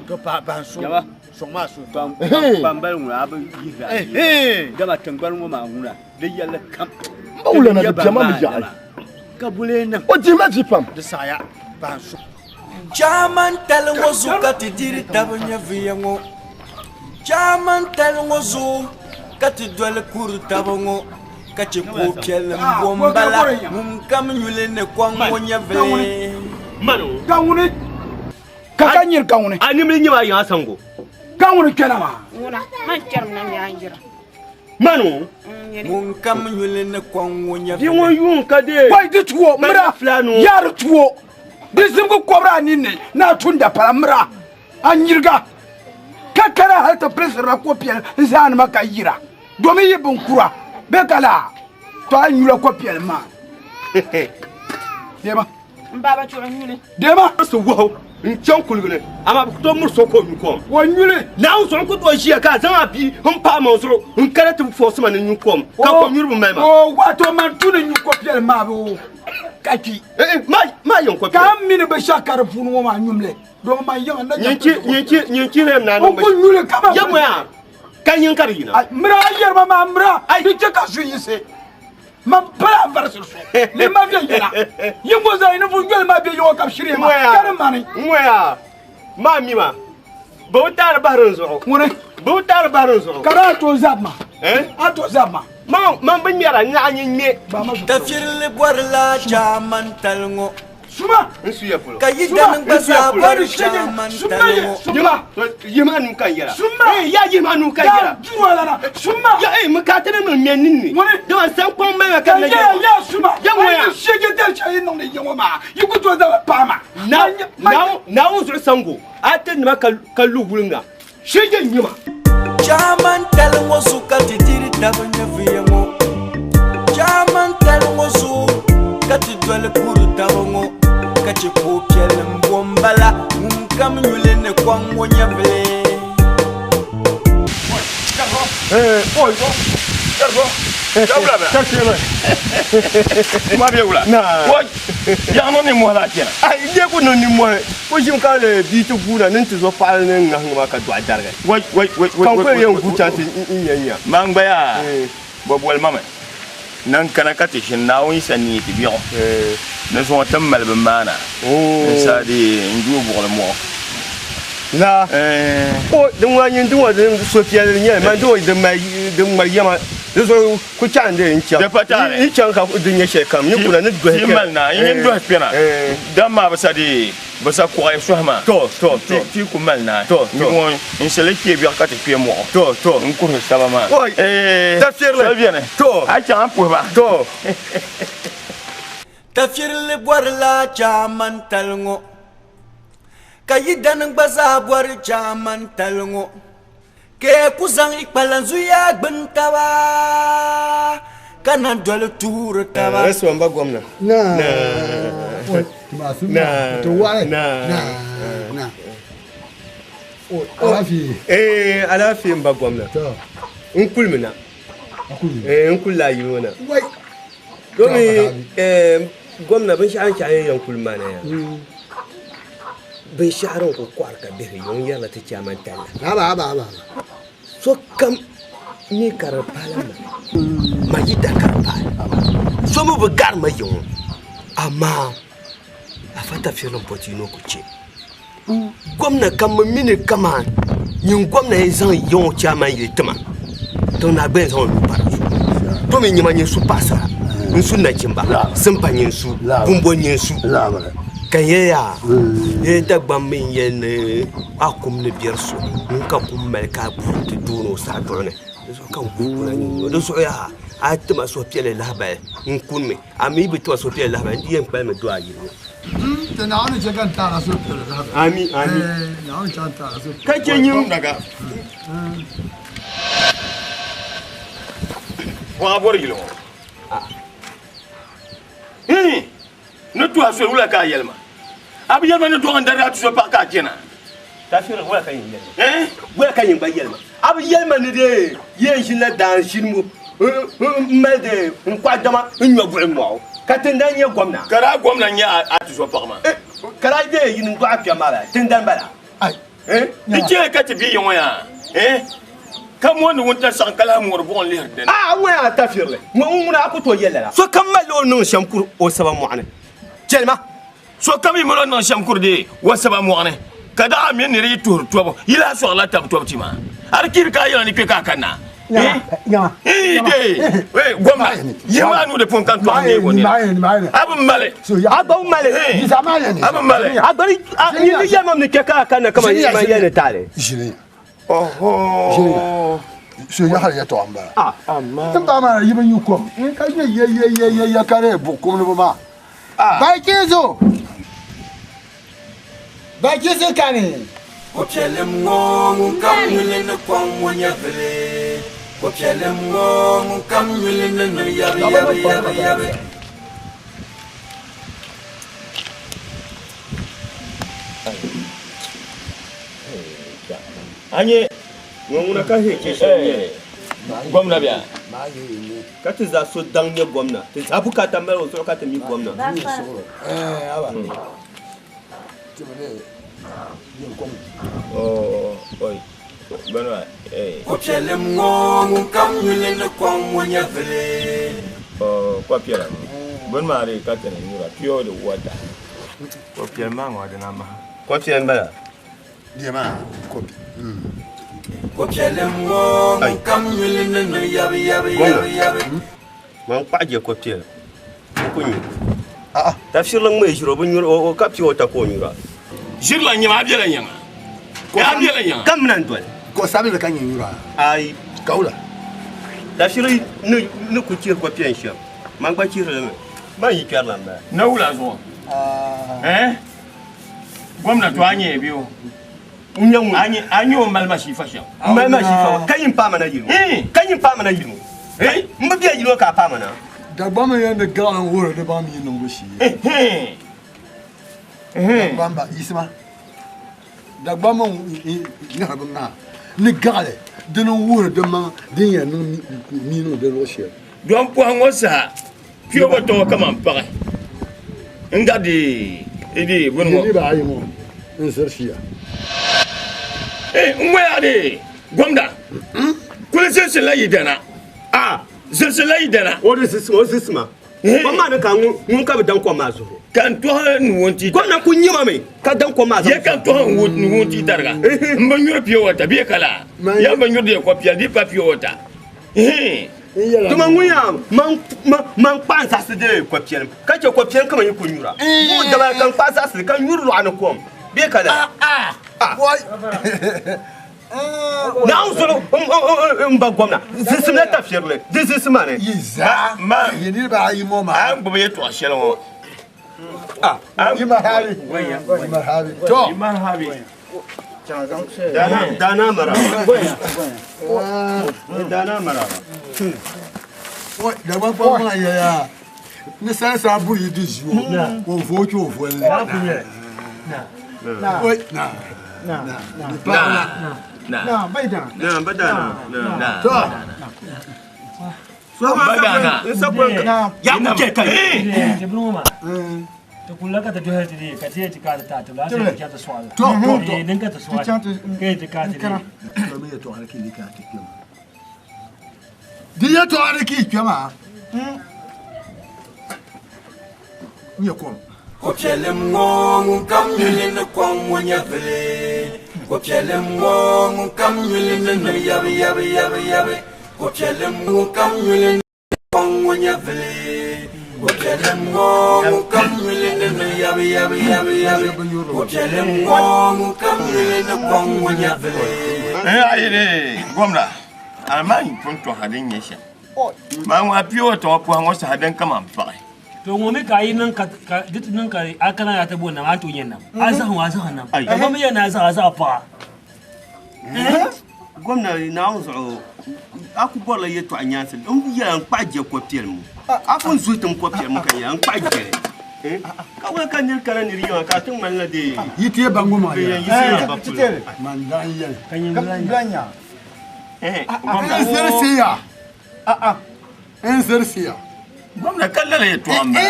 Kpambali ŋuna a bi yihira dama tiŋgbani ŋɔ maa ŋuna di yɛlli kam. N ba wulana di biɛma mi yaɣi. Ka bulee niŋ. O dihi ma vi pam. Di saɣaya bahi so. Chaman tali ŋɔ zuɣu ka ti diri taba nyɛviya ŋɔ. Chaman tali ŋɔ zuɣu ka ti doli kuri taba ŋɔ. Ka chɛ ka o piɛli m-bo m-bala ŋunkam nyuli ni kɔŋ o nyɛvili. Ka ŋuni ka ka nyiri ka ŋuni. A nimli nyɛ maa yiŋa sango. Ka ŋuni kpɛna maa. Ŋuna man kpɛrim na nyɛ an yira. Manu. Ŋunkam nyuli ni kɔŋ o nyɛvili. Bia ŋɔ yuun ka dee. Wai di tuo mira yaa di tuo di zibigi kɔbiri a ninni ni a tumda pala mira a nyiriga ka kana hali ti pilisirila ko piɛli n zaani ma ka yira domin yi binkura bee ka laa to a nyula ko piɛli maa deema N baaba chuɣu nyuli. Deema. Si wahu n chaŋ kuligi ni amaa bɛ ku tooi miri so ka o nyu kom. O nyuli. Naawuni zuɣu n ku tooi ʒiya ka a zaŋ a bia m pahi ma zuɣu n kana ti fɔɔsi ma ni n nyu kom ka kom nyuribu mali ma. O wato man tu ni nyu ko piɛli maa bɛ o ka kpi. Maa yɛn ko piɛli. Ka a mi ni binshɛɣu ka di puuni ŋɔ maa nyumli domin man yiŋa na Nyin chi lem na O ku nyuli ka ma. Ya moya ka nyin ka di yina. Mira a yɛrima maa mira di chɛ ka su yiɣisi. Man pala a varisiri so ni ma viɛnyɛla yingo zaa yi ni vun yoli maa bɛ yiŋɔ ka bi shiri ma ka di mani. Ŋɔya maa mi ma bɛ bi taari bahiri n zuɣu. Ŋuni. Bɛ bi taari bahiri n zuɣu. Ka di a tooi zabi ma. A tooi zabi ma. Man bi ŋmɛra naɣ nyin ŋmɛ. Tafirili bɔrila chaamantali ŋɔ. Suma. N suya polo. Ka yi dani gba zaa bɔri chaamantali ŋɔ. Suma. Yihima nuu ka n yɛra. Suma. Ee ya yihima nuu ka n yɛra. Duro lana. Suma. Ya ee mi ka ti ni niŋ ŋmɛ ninni. Ŋuni. Dama san kpaŋ mali ma ka n yɛra. Ya suma. Ya ŋɔya. Ayi shege dali shɛli yi niŋdi yi ŋɔ maa yi ku tooi zaŋ paai ma. Naawuni zuɣu sango a ti nima ka lu wuliŋa shege nyima. Chaamantali ŋɔ zuɣu ka ti diri taba nyɛviya ŋɔ. Chaamantali ŋɔ zuɣu ka ti doli kuri taba ŋɔ. Ka chɛ ka o piɛli m-bo m-bala ŋunkam nyuli ni kɔŋ o nyɛvili. Ku ʒimi ka lee bia ti guuna ni nti zo paɣili ni ŋahiŋ maa ka dɔɣi darigi. Ka n kuli yɛn gu chaŋ ti nya nya. Man gba yaa, bɛ boli ma mi ni n kana ka ti ʒini Naawuni Yisa ni ti biɛɣu ni zuŋɔ ti mali bɛ maana n sa di n du o buɣili mɔɣu. La o din ŋuna nyin din ŋɔ din suhupiɛlli nyɛli man din ŋɔ din mali din ŋmari yɛma di zuɣu ku chaŋ di n chaŋ Di pa taali. Yi chaŋ ka di nyɛ shɛli kam yi kuna ni dɔhi Ti mali na, yi nyin dɔhi kpɛna, dama bɛ sa di bɛ sa kɔɣi sɔhi maa. To, to, to. Ti ku mali na. To, to. Yi ŋɔ n shɛli kpe biɛɣu ka ti kpe mɔɣu. To, to. N kuhiri saba maa. Oi, tafirili. Soli beni. To. A chaŋ a puhi ba. To. Tafirili bɔrila chaamantali ŋɔ, ka yi dani gba zaa bɔri chaamantali ŋɔ. Ka ku zaŋ yi kpalanzuya gbini taba, ka na doli tuhiri taba. Restaurant ba gomna. Na. Na. Na. Na. Alaafee. Eh, alaafee n ba gomna. N kulimi na. Eh, n kulila a yili ŋɔ na. Wai. Domi eh, gomna binshɛɣu n chaɣi yɛn kuli maa na ya. Binshɛɣu din kuli kɔhiri ka bihiri yiŋ yɛrila ti chairman talla. Haba haba haba. Sokam mi ka di paala ma ma yi da ka di paai. So mi bi gari ma yiŋ amaa afa tafirili m pɔti yino ku che. Gomna kam mi mi ni kaman nyin gomna yɛn zaŋ yiŋ chairman yili tima tiŋ naa gba yɛn zaŋ o nuu pa di zuɣu. To mi nyɛma nyin su paɣasara n su nachimba simpa nyin su kumbo nyin su ka n yɛli yaa yɛli Dagbaŋ mi n yɛli ni a kum ni biɛri so ŋun ka kum mali ka a guuri ti dooni o saha duɣu ni di zuɣu ka n guui kuna nyin ŋɔ di zuɣu yaa a tima suhupiɛlli lahibali n kunimi a mi bi tima suhupiɛlli lahibali n di yɛn kpalimi do a yili ŋɔ. Ti Naawuni chɛ ka n taara suhupiɛlli lahibali. Ami ami. Naawuni chɛ ka n taara suhupiɛlli. Ka chɛ nyin. Bɔɣa bɔri yili ŋɔ. Hii! Ni tuhi a soli wula ka a yɛli ma? A bi yɛli ma ni dɔɣi n-darigi a tuzo paɣa ka a chana? Tafiri, wula ka nyin yɛli ma? Eh? Wula ka nyin gba yɛli ma? A bi yɛli ma ni dee yɛn ʒinila daa n-ʒini ŋɔ m-mali dee n-kɔhi dama n-nyɔ buɣim mɔɣu ka tindani nyɛ gomna? Ka daa gomna n-nyɛ a tuzo paɣa maa? Eh, ka daa dee yini n-dɔɣi a kpɛm maa bala? Tindani bala? Ai! Eh? Di chɛ ka ti be ya ŋɔ yaa? Eh? Ka mooni wuntaŋ saɣim ka lahi moori buɣim lihiri dini. A ŋɔ yaa tafirili ŋɔ ŋuna a ku tooi yɛli lala. Sokam malila o ni niŋ shɛm kuri o saba mɔɣu ni. Chɛli ma. Sokam yi mali o ni niŋ shɛm kuri dee o saba mɔɣu ni, ka daɣa mini nira yi tuhiri tɔbu, yi lahi sɔɣirila tab tɔbu ti maa. A di chihiri ka a yɛla ni kpe ka a kanna. Gomna yihi maa nuu di pun ka n tɔɣi neeg o nina. A bi mali. A gba bi mali. A bi mali. A gba ni yɛli ma ni kpɛ ka a kanna kaman man yɛli ni taali. Oho. So yaɣari yɛtɔɣa n bala. N ba maa yi bi nyu kom ka nyɛ yɛyɛyɛyɛ ka di buɣi kom ni bi maa. Bachizo! Bachizo kani! Ko piɛlim ŋɔ ŋun kam nyuli ni kɔŋ ŋɔ nyɛvili. Ko piɛlim ŋɔ ŋun kam nyuli ni niŋ yabi yabi yabi yabi. A nyɛ Ŋɔ ŋuna ka hee chɛ shɛli nyɛ gomna bɛ a? Ka ti zaa so daŋ nyɛ gomna. Ti zaa bukaata mali o zuɣu ka ti mi gomna. Ko piɛlim ŋɔ ŋun kam nyuli ni kɔŋ ŋɔ nyɛvili. Ko piɛla ŋɔ bini maa dii ka ti ni nyura pure the water. Ko piɛli maa ŋɔ dina maha. Ko piɛli m-bala. Ko piɛlim ŋɔ ŋun kam nyuli ni niŋ yabi yabi yabi yabi. Man kpaɣi je ko piɛli n ku nyu. Tafsirili ŋmee ʒiri o bi nyuri o ka pure water ka o nyura. Ʒirila n nyɛma a bela nyaŋa. A bela nyaŋa. Kam mina n doli. Ko sabinli ka nyɛ nyura. Ayi. Ka wula. Tafsiri ni ku chihiri ko piɛli shɛm man gba chihiri li mi. Man yi kpɛrila m bala. Na wula zuɣu. Eh? Gomna to a nyɛ bɛ o. N nyɛ ŋun. A nyɛ o mali mashiifa shɛm. N mali mashiifa ka yin paai ma na yili ŋɔ. Ka yin paai ma na yili ŋɔ. N bi bɛ yili ŋɔ ka a paai ma na. Dagbamba yɛn ni gaɣili n wuhiri di baŋ mi niŋbu shee. Dagbamba yisima Dagbamba ŋahi bi ŋaha ni gaɣili dini n wuhiri di maŋ din yɛn niŋ mi niŋ di luɣu shɛli. Dɔn pɔhim ŋɔ saha kpiɔŋ bɔ tɔŋɔ kaman paɣi n-gari di di buni ŋɔ. Niriba ayi ŋɔ n-ziri shia. Ee, n ŋɔya di gomda kuli zilisi la yi dana. A zilisi la yi dana. O di zilisi o zilisi ma. Kom maa ni ka ŋun ka bi daŋ kom maa zuɣu. Ka n tɔhi n wunti Kom na ku nyima mi ka daŋ kom maa zuɣu. Ye ka n tɔhi n wunti tariga. N bi nyuri pure water bee ka laa. Ya n bi nyuri di ko piɛli di pa pure water. Tuma ŋun yaa man kpahi n zaɣisi di ko piɛlim ka chɛ ko piɛlim kaman yi ku nyura. Buɣi dabali ka n kpahi zaɣisi li ka nyuri lɔɣu ni kom bee ka laa. Naawuni zuɣu m ba gomna zisim la tafirili di zisi ma ni. Yi zaa yi niriba ayi ŋɔ maa. A ni gbubi yɛtɔɣ shɛli ŋɔ. Yi marhabi. Yi marhabi. To. Yi marhabi. Dana maraba. Dana maraba. Dagbaŋ kpam maa yɛya ni sansa buri yi di ʒi o, o vooi o voli. Na. Oi, na. Na. Na. Di paɣa na. Na. Na, bai da. Na, ba da na. Na. To. Ba da na. Ya ku chɛ ka yi. Ti bini ŋɔ maa. Ti kulila ka ti dɔhili ti dee ka ti yɛn ti kaai ti taai ti la ti chaŋ ti sɔɣi la. To, to, to. Din ka ti sɔɣi ka yɛn ti kaai ti dee. Di yɛtɔɣa ni ka yi kpɛma nyɛ kom. Ko piɛlim ŋɔ ŋun kam nyuli ni kɔŋ ŋɔ nyɛvili. Ko piɛlim ŋɔ ŋun kam nyuli ni niŋ yabi yabi yabi yabi. Ko piɛlim ŋun kam nyuli ni kɔŋ ŋɔ nyɛvili. Ko piɛlim ŋɔ ŋun kam nyuli ni niŋ yabi yabi yabi yabi. Ko piɛlim ŋɔ ŋun kam nyuli ni kɔŋ ŋɔ nyɛvili. Ayi de gomna amaa yi pun tɔha din nyɛ shɛm maa ŋɔ a pii o tɔŋɔ pɔha ŋɔ saha din kaman paɣi. To ŋɔ mi ka a yi niŋ ka di ti niŋ ka a kana ya ti bo nam a ni tooi nya nam a zaɣa ŋɔ a zaɣa nam ka ŋɔ mi yɛn ni a zaɣa a zaɣa paɣa. Gomna Naawuni zuɣu a ku bɔrila yɛtɔɣa nyaansi n yɛla n kpahi je kɔpiɛli ŋɔ a pun zuhi ti n kɔpiɛli ŋɔ ka yɛla n kpahi jeli ka wali ka niri kana niri yiŋa ka a ti ŋmanila dee Yi ti baŋ ŋɔ maa bɛ yɛn yiɣisila ba polo. Man daa n yɛli. Ka nyin lan nya. N zirisiya. N zirisiya. Gomna ka lala yɛtɔɣa m bala.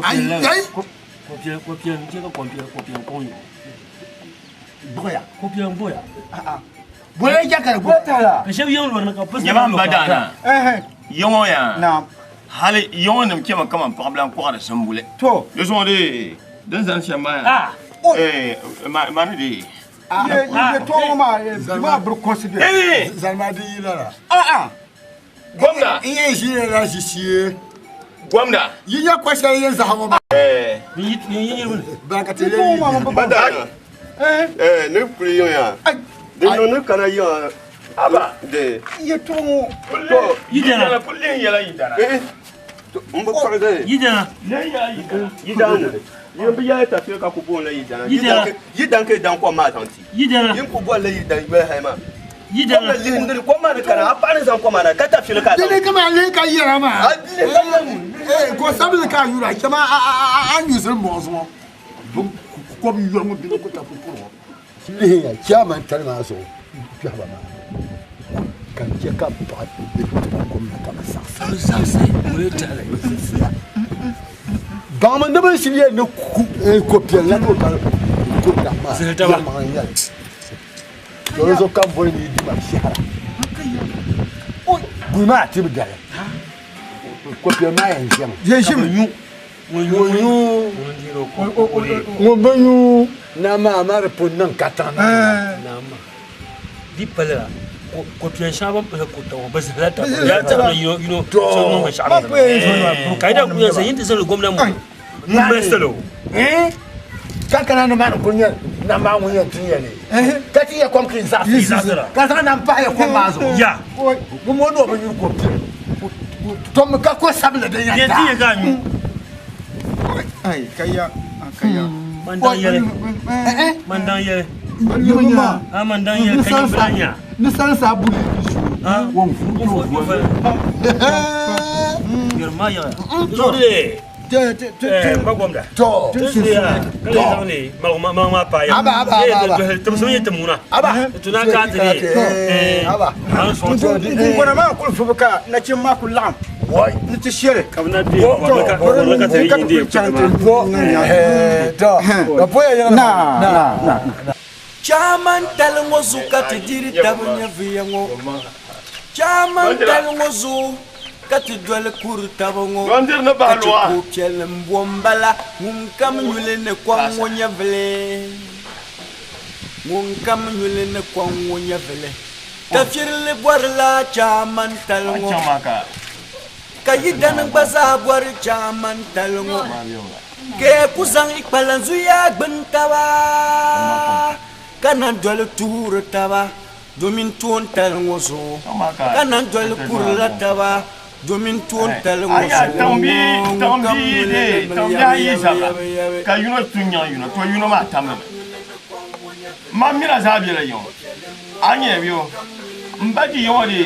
Ayi. Kɔpiɛli kɔpiɛli n chɛ ka kɔpiɛli kɔpiɛli kɔŋ yo. Buɣiya. Kɔpiɛli n buɣiya. Bɔla jakari bɔ. Ka shɛba yiŋ lɔri ni ka pisi. Nyɛma m ba daana. Yiŋɔ yaa. Hali yiŋɔ nim chɛmi kaman paɣabila n kɔɣiri simbuli. To. Di zuɣu di din zani shɛm maa yaa. Ma ni di. Ye tɔŋɔ maa, di maa biri consider. Zalima di yi lala. Gomna. N yɛn ʒi la ʒi shee. Gomna. Yi nya ko shɛli yɛn zaɣa ŋɔ maa. Baraka ti yɛn yi. Bada. Eh, ne kuli yiŋ ya. Di niŋ ni kana yiŋa. Aba. De. Yɛtɔɣa ŋɔ. To. Yidana kulli yɛla yidana. Eh. N bi kɔri de. Yidana. Yidana. Yin bi yɛli tafiya ka ku booni la yidana. Yidana. Yidan ka yidan kom maa zaŋ ti. Yidana. Yin ku boli la yidan yoli hali maa. Yidana. Kom la lihi ndiri kom maa ni kana a paɣa ni zaŋ kom maa na ka tafili ka Dini kama a lihi ka yɛra maa. A lihi ka yɛra. Ee ko sabili ka a yura chama a a a a nyusiri mɔɣisi ŋɔ. Bin kom yɔri ŋɔ bini ku ta pupuri ŋɔ. Lihi ya chairman tali maa zuɣu kpɛhiba maa ka n chɛ ka paɣa bɛ tiba kom na ka bi saɣisi. Baŋmi ni bin shili yɛn ni ko piɛlli la ka o mali ko daɣu maa yɛlimaŋli n nyɛli. To di zuɣu ka n boli ni yi di ma shɛhira. Guli maa ti bi dali. Ko piɛlli maa yɛn ʒɛmi. Yɛn ʒimi. Ŋun nyu ŋun bi nyu na maa maa di pun niŋ katiŋ na. Di palila ko piɛn shɛŋa bin pili kurita ŋɔ bi zihila taba ya taba yino yino so niŋ binshaɣu ka yi daa kuli yɛn yin ti zali gomna ŋɔ ŋun mali salo ka kana ni maa ni kuli nyɛ nam maa ŋun yɛn ti nyɛli ka ti yɛ kom ka yi zaɣisi ka zaŋ nam pahi yɛ kom maa zuɣu ya ŋun mo ni o bi nyuri kom piɛlli tom ka ko sabila din yɛn yɛn ti yɛ ka nyu Ai, kaya, kaya. Man dan yɛli man dan yɛli a man dan yɛli ka yin bila nya ni sansa buli won fu yɛri ma yɛli so de ba gomda to ka zaŋ li malima pa ya Aba, aba, aba, aba. timsim yɛ timuna aba tuna ka ti ne aba an sɔn Nkɔna maa kuli fubu ka nachimba maa kuli laɣim ni ti shɛli. ka bi na de kɔrɔ ka ti yin de to to ka poya yɛŋ Na, na, na. Chairman tali ŋɔ zuɣu ka ti diri taba nyɛviya ŋɔ. Chairman tali ŋɔ zuɣu ka ti doli kuri taba ŋɔ. Dɔndiri ni Ka bahi ti lɔɣa. ko piɛlli m-bo m-bala ŋun kam nyuli ni kom ŋɔ nyɛvili. Ŋun kam nyuli ni kom ŋɔ nyɛvili. Tafirili bɔrila chairman tali A ŋɔ. chaŋ maa ka Ka yidana gba zaa bɔri chairman tali ŋɔ. Ka ku zaŋ i kpalanzuya gbuni taba ka na doli tuhuri taba domin toon tali ŋɔ zuɣu ka na doli kurila taba domin toon tali ŋɔ Aya zuɣu tiŋ bi tiŋ Kam bi yuli de ni tiŋ bi yabi, ayi yabi, zabira yabi, yabi. ka yino tun nyaŋ yino to yino maa tamlimi ma mina zaa bela yiŋɔ a nyɛ bi o n ba di yiŋɔ de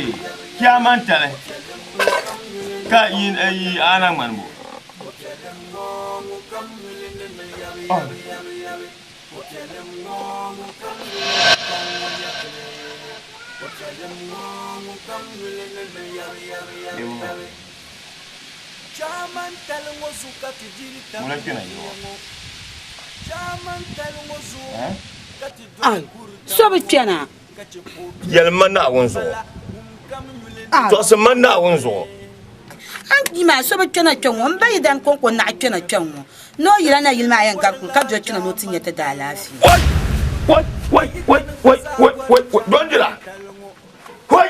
chairman tali ka yi yi ana ŋmani bo Chairman tali ŋɔ zuɣu ka ti diri taba Ŋuna kpɛna yiŋɔ ŋɔ. Chairman tali ŋɔ zuɣu Eh? ka ti Ai, doli kuri so bi kpɛna. ka chɛ ko yɛli ma Naawuni zuɣu kam yuli tɔɣisi ma Naawuni zuɣu An yi maa so bi kpɛna kpɛ ŋɔ n ba yi dan konko naɣa kpɛna kpɛ ŋɔ ni o yila na yili maa yɛn gari kuli ka doli kpɛna ni o ti nyɛ ti daalaafee. Wai wai wai wai wai wai wai wai dɔndira wai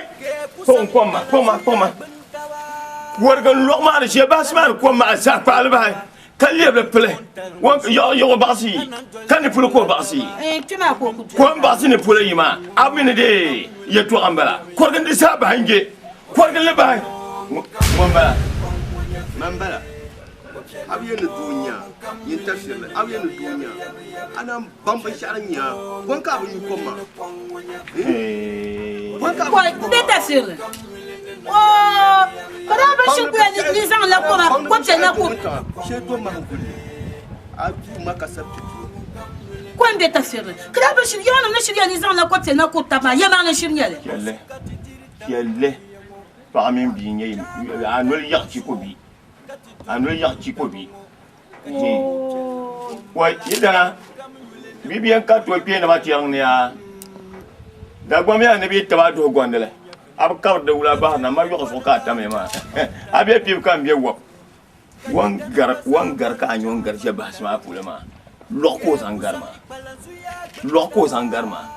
kpɔŋ kom ma kpɔŋ ma kpɔŋ ma wɔrigi n lɔɣu maa ni shee baasi maa ni kom maa zaa kpaali bahi ka lɛbili pili yɔɣu baɣasi yi ka ni puli ko baɣasi yi Eh, kpɛ maa ka o ku doli. kom baɣasi ni puli yi maa a mi ni de yɛtɔɣa n bala kɔrigi di zaa bahi n je kɔrigi li bahi ŋun bala Man bala. A bi yɛn ni doo nya yin tafirili a bi yɛn ni doo nya a naan baŋ binshɛɣu din nya kom ka a bi nyu kom maa kom ka a bi Koi, n bɛ tafirili. Oo, ka daa bi shiri kuya ni zaŋ la koma ko piɛlli na ko shee do mahi guli a duu ma ka sabiti duu ko n bɛ tafirili. Ka daa bi shiri yɛma nim ni shiri ya ni zaŋ la ko piɛlli na ko taba maa yɛma ni shiri nyɛli. Piɛlli piɛlli paɣa mini bia n nyɛ a noli yaɣi chi ko bia a noli yaɣi chi ko bia wai yidana bibiɛn ka to kpee nima tiɛŋ ni yaa Dagbam yaa ni bi taba duhi gondili a bi kabiri di wula bahiri na ma yɔɣu zuɣu ka a tamya maa a bɛ pibu ka n bɛ wɔb wan gari ka a nyɛ o gari shɛli bahisi maa polo maa lɔɣu ka o zaŋ gari maa lɔɣu ka o zaŋ gari maa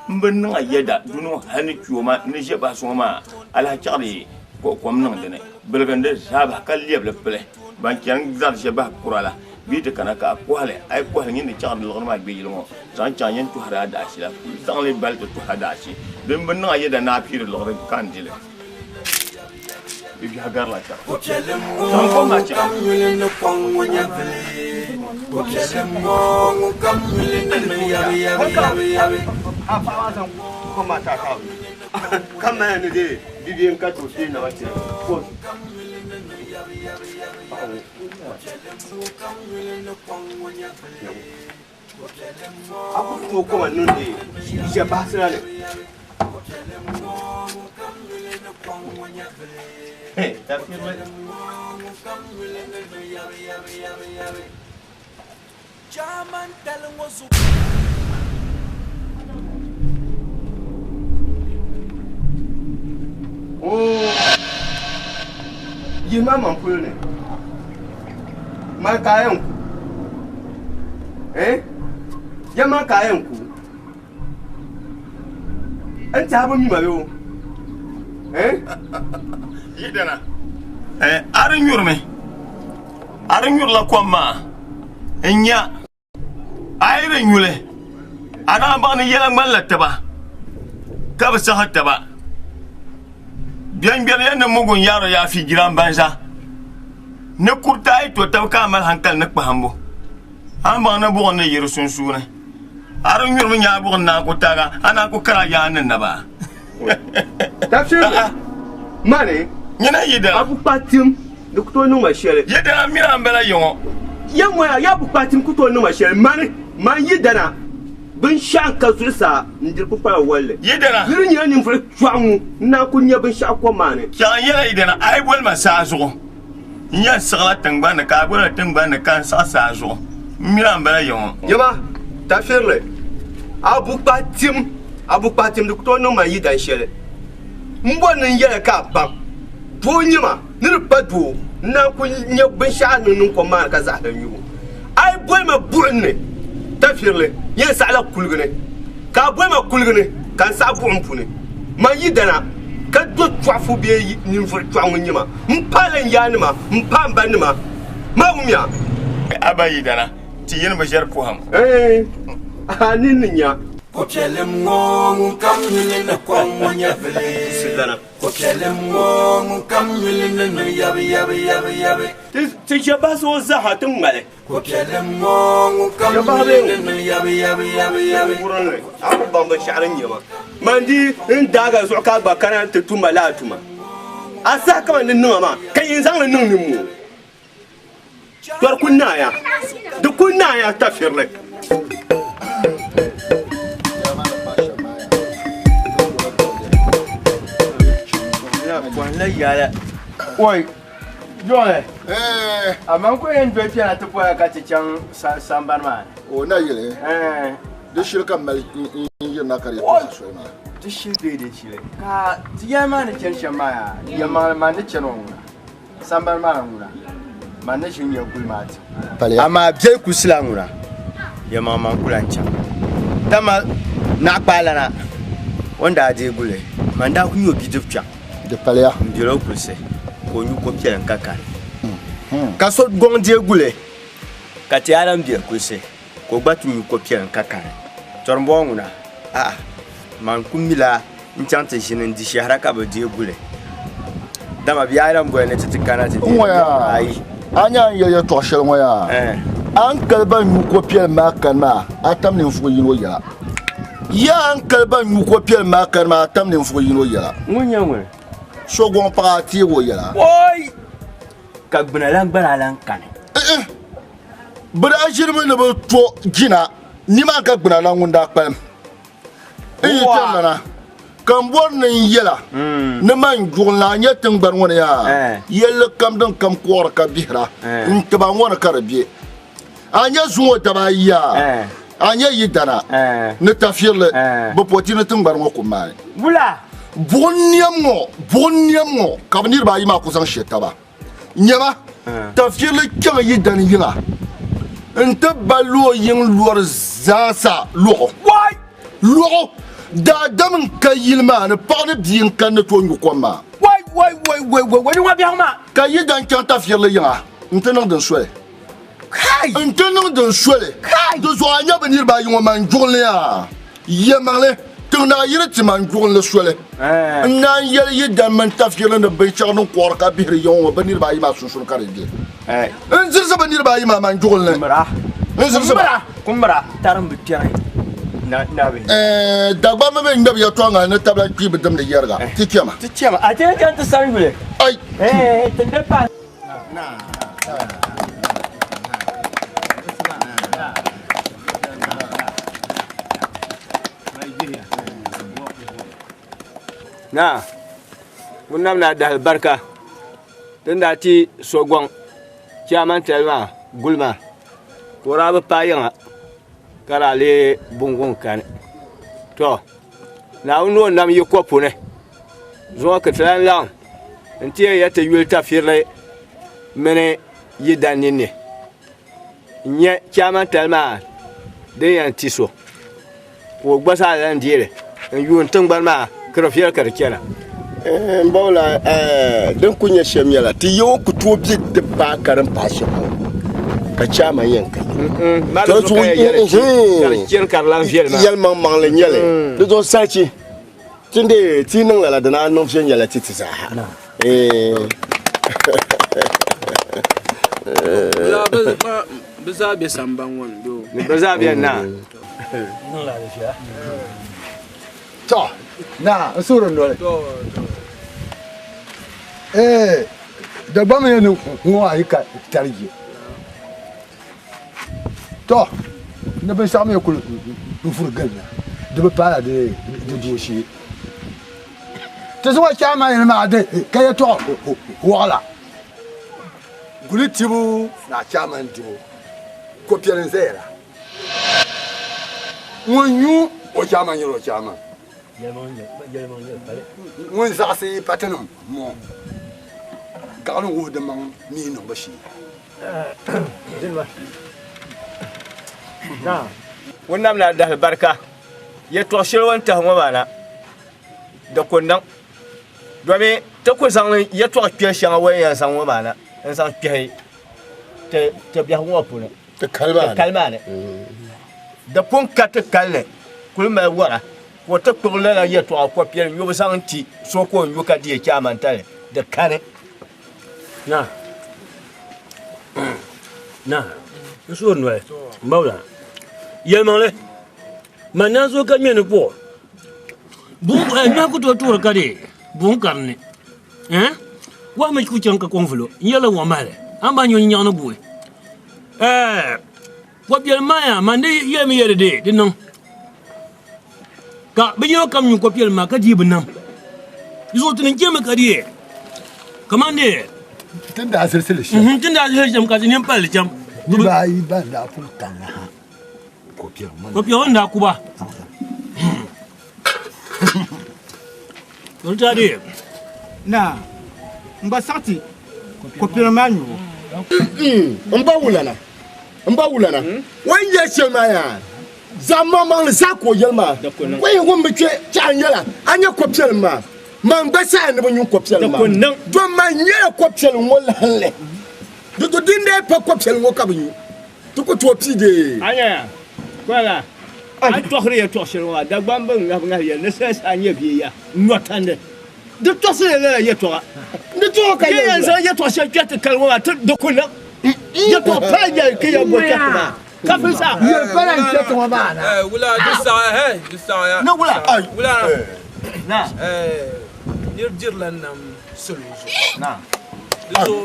n bi niŋ a yɛda dunu hali ni kpeo ma ni ʒe bahisi ŋɔ maa alahichaɣiri kom niŋ di ni biligindi zaa bahi ka lɛbili pili ban chani zari shɛli bahi kura la bɛ yi ti kana ka a kɔhi li a yi kɔhi li nyin di chaŋ di liɣiri maa gbe yili ŋɔ zaŋ chaŋ yɛn tɔhiri a daashi la zaŋ li bali ti tɔhi a daashi din bi niŋ a yɛda ni a piiri liɣiri ka n di li bɛ biɛhi garila taba zaŋ kom maa chaŋ. Ka mali ni dee bibia n ka tooi kpee naba chɛ ko. A ku tooi koma niŋdi ʒe bahasira ni. Yihi ma man polo ni man ka a yɛn ku eh ya man ka a yɛn ku n tiɛha bi mi ma bee eh Yidana eh a di nyurimi a di nyurila kom maa n nya A yi di nyuli, a naan baŋ ni yɛla ŋmanila taba, ka bi saɣi taba. Bɛŋgbɛriya ni mugun yaaro yaafi jirambanza ni kuriti a yi to taba ka a mali hankali ni kpahimbu. A ni baŋ ni buɣim ni yi di sunsuuni, a di nyurimi nya a buɣim naan ku taag a, a naan ku kari a yaan ni naba. Tafsiri mani nyina yidana. A bu kpa tim di ku tooi niŋ ma shɛli. Yidana mini a m-bala yiŋɔ. Ya ŋɔya ya bu kpa tim ku tooi niŋ ma shɛli mani man yidana binshɛɣu n-ka zuɣusaa n-diri kpukpala wolli. Yidana. Di di nyɛla ninvuɣ kpiɔɣu ŋun n-naan ku nya binshɛɣu kom maa ni. Kpiɔɣu n-yɛla yidana a yi boli ma saa zuɣu n yɛn siɣila tiŋgbani ni ka a bolila tiŋgbani ni ka n siɣi saa zuɣu m mini a m-bala yiŋɔ. Yɛma tafirili a bu kpahi tim. A bu kpahi tim di ku tooi niŋ ma yidan shɛli. M bɔri ni n yɛli ka a baŋ, doo n-nyɛ ma, ni di pa doo, n naan ku nya binshɛɣu a ni niŋ kom maa ni ka zaɣisi li nyubu. A yi boli ma buɣim ni, tafirili yɛn saɣila kuligi ni, ka a boli ma kuligi ni, ka n saɣi buɣim puuni. Man yidana, ka do chɔɣifu bee ninvuɣ chɔɣu ŋun nyɛ ma, m paala n yaanima, m pa m banima. Maa wumya? A ba yidana, ti yini bi ʒɛri pɔhim. Ɛɛn, a nini ni nya. Kopiɛlim ŋɔ ŋun kam yuli ni kom ŋɔ nyɛvili. Kopiɛlim ŋɔ ŋun kam yuli ni niŋ yabi yabi yabi yabi. Ti ʒe bahisi o zaaha ti ŋmali. Kopiɛlim ŋɔ ŋun kam yuli ni niŋ yabi yabi yabi yabi. Wurinli, a ku baŋ binshɛɣu din nyɛ ma. Man di n daagi a zuɣu ka a gba kana ti tum ma lala tuma. A saha kaman ni niŋ a maa, ka yi n-zaŋ li niŋ nimmoo. To di ku naaya, di ku naaya tafirili. Oi, jɔɣili. Amaa n ku yɛn doli kpɛna ti poya ka ti chaŋ sambani maa ni. O na yili. Di shili ka mali n yirina ka di yɛtɔɣa soli maa. Di shili bee di shili ka ti yɛli maa ni chani shɛm maa yaa yɛlimaŋli maa ni chani o ŋuna. Sambani maa ŋuna, man ni ʒini ya guli maa ti. Paliya. Amaa biɛli ku sila ŋuna, yɛlimaŋmaŋ ku lan chaŋ. Dama naɣikpaalana o ni daa deei guli, man daa ku nyɛ o bidib kpiɔŋ. Di paliya. M-bela o kulisi ka o nyu ko piɛli n-ka kani. Ka so gɔŋ deei guli, ka ti yaa lan be kulisi ka o gba ti nyu ko piɛli n-ka kani. Tɔrimbɔŋɔ ŋuna, a'a, man ku mila n-chaŋ ti ʒini n-di shɛhira ka bɛ deei guli. Dama bɛ yaa lan boli ni ti ti kana ti deei Ŋɔ yaa, ayi. a nya a ni yɛli yɛtɔɣ shɛli ŋɔ yaa, a ni kali ban nyu ko piɛli maa kani maa, a tam ninvuɣ yino yɛla. Yaa a ni kali ban nyu ko piɛli maa kani maa, a tam ninvuɣ yino yɛla. Ŋun nyɛ ŋuni? So gɔŋ paɣa a teeg o yɛla. Oi! Ka gbuna lan gba daa lan kani. Bɛ daa ʒirimi ni bɛ to jina nimaani ka gbuna lan ŋun daa kpalim. N yi kpɛrilana, ka m bɔri ni n yɛla ni man juɣinlana nyɛ tiŋgbani ŋɔ ni yaa, yɛlli kam din kam kɔɣiri ka bihira n tiba ŋɔ ni ka di be. A nya zuŋɔ daba ayi yaa, a nya yi dana ni tafirili bɛ pɔti ni tiŋgbani ŋɔ ku maai. Buɣim niɛm ŋɔ, buɣim niɛm ŋɔ ka bɛ niriba ayi maa ku zaŋ she taba. Nyama, tafirili chaŋ yi dani yiŋa nti ba lu o yiŋ lɔri zaasa lɔɣu. Lɔɣu! Daadam n-ka yili maa ni, paɣa ni bia n-kani ni tooi nyu kom maa. Wani ŋɔ biɛhigu maa. Ka yi dan chaŋ tafirili yiŋa nti niŋ din soli. Nti niŋ din soli. Di zuɣu a nya bɛ niriba ayi ŋɔ man juɣinli yaa. Yɛlimaŋli, tiŋ naa yi di ti man juɣinli soli. N naan yɛli yi dan mini tafirili ni binshɛɣu din kɔɣiri ka bihiri yiŋa ŋɔ bɛ niriba ayi maa sunsuuni ka di be. N zirisi bɛ niriba ayi maa man juɣinli. N zirisi ba. Kumbira tarim bi kpɛri nabi. Dagbamba mi ŋmɛbu yɛtɔɣa ŋa ni tabila kpii bi dimdi yɛriga. Ti chɛma. Ti chɛma. A ti yɛn chaŋ ti sani yuli. Ai. Ti ni paai. Naa, ŋun nam naa dahali barika din daa ti so gɔŋ chairman tali maa guli maa ka o daa bi paai yiŋa ka daa lee bunguŋ kani to Naawuni ni o nam yi kɔpu ni zuŋɔ ka ti lan laɣim n-ti yɛn ya ti yuli tafirili mini yi dan ninni n-nyɛ chairman tali maa din yɛn ti so ka o gba zaa lan deei li n-yuuni tiŋgbani maa ka di viɛli ka di chana. N bawla din kuli nyɛ shɛm nyɛla ti ya o ku tooi be di paai ka din paai shɛm ŋɔ ka chairman yɛn ka yɛlimaŋmaŋli nyɛli di zuɣu sachi ti dee ti niŋ lala di naan niŋ viɛnyɛla ti ti zaaha. Bɛ zaa be samban ŋɔ ni bee? Bɛ zaa beni naa. Tɔ! Naa, n suhuri noli. Ee, Dagbaŋ mi ni ŋɔ a yi ka tarigi. Tɔ! Ni binshɛɣu mi kuli n-vuri gili na, di bi paala di dooshee. Ti zuŋɔ chairman yini maa di ka yɛtɔɣ wɔɣila. Guli tibu ni a chairman dibu kopiɛli n-zaya la. Ŋun nyu o chairman nyɛla o chairman. Ŋun zaɣisi patinim mɔ gaɣili n-wuhi di maŋ mii niŋbu shee. Ŋun nam naa dahali barika yɛtɔɣ shɛli o ni tahi ŋɔ maa na, di ku niŋ, domi ti ku zaŋ yɛtɔɣ kpɛri shɛŋa o ni yɛn zaŋ ŋɔ maa na n-zaŋ kpɛhi ti biɛhigu ŋɔ puuni, ti kali maa ni. Di pun ka ti kalinli kuli mali wara ka o ti kpuɣi lala yɛtɔɣa kɔpiɛli nyubu zaŋ ti so ka o nyu ka deei chaamantali, di kani. Naa, naa, n suhuri noli, m ba wula, yɛlimaŋli, man nanzuhi ka ŋme ni kpuɣi buɣim, nyɔhi ku tooi tuɣiri ka di buɣim ka di ni, eh, wahu mi ku chaŋ ka kɔŋ vulo, n yɛrila wahu mahali, a ni bahi nyo nyaɣi ni guui, eh, kɔbiɛlim maa yaa, man di yɛlimi yɛli di di niŋ. Ka bɛ yino kam nyu kɔpiɛlim maa ka dii bi nam. Di zuɣu ti ni chemi ka di kaman di Ti ni daa zilisi li shɛm. Ti ni daa zilisi li shɛm ka ti nini pali li cham. Niriba ayi ban daa pun kanna ha kɔpiɛlim ŋɔ ni. Kɔpiɛlim ŋɔ ni daa ku ba. Di daa di. Naa, m ba saɣiti kɔpiɛlim maa nyubu. M ba wulana, m ba wulana, o ni yɛli shɛli maa yaa. Zaɣ maŋmaŋli zaa ka o yɛli maa, O yi ŋun bi kpe chɛɣu n-yɛla, a nya kopiɛlim maa? Man gba saha ni bi nyu kopiɛlim maa, dom man nyɛla kopiɛlim ŋɔ lahinli. Di du din dee pa kopiɛlim ŋɔ ka bi nyu, ti ku tooi pii dee. A nyaya, Kɔla, a ni tɔɣisiri yɛtɔɣ shɛli ŋɔ maa, Dagbamba ŋ-ŋahiŋahi yɛli ni saha saha nyɛ bɛ ya nɔtandi. Di tɔɣisiri lala yɛtɔɣa. Di tɔɣi ka Yi yɛn zaŋ yɛtɔɣ shɛli kpɛri ti kali ŋɔ maa, ti di ku niŋ. Yɛtɔɣ pala nyɛli ka yɛn bo kpɛriti maa. Kafin sa. Yɛli pala n-kpɛ ti ŋɔ maa na. Wula di saɣaya hɛi di saɣaya. Ni wula. Wula. Na. Nir dirila nam salo zuɣu. Na. Di zuɣu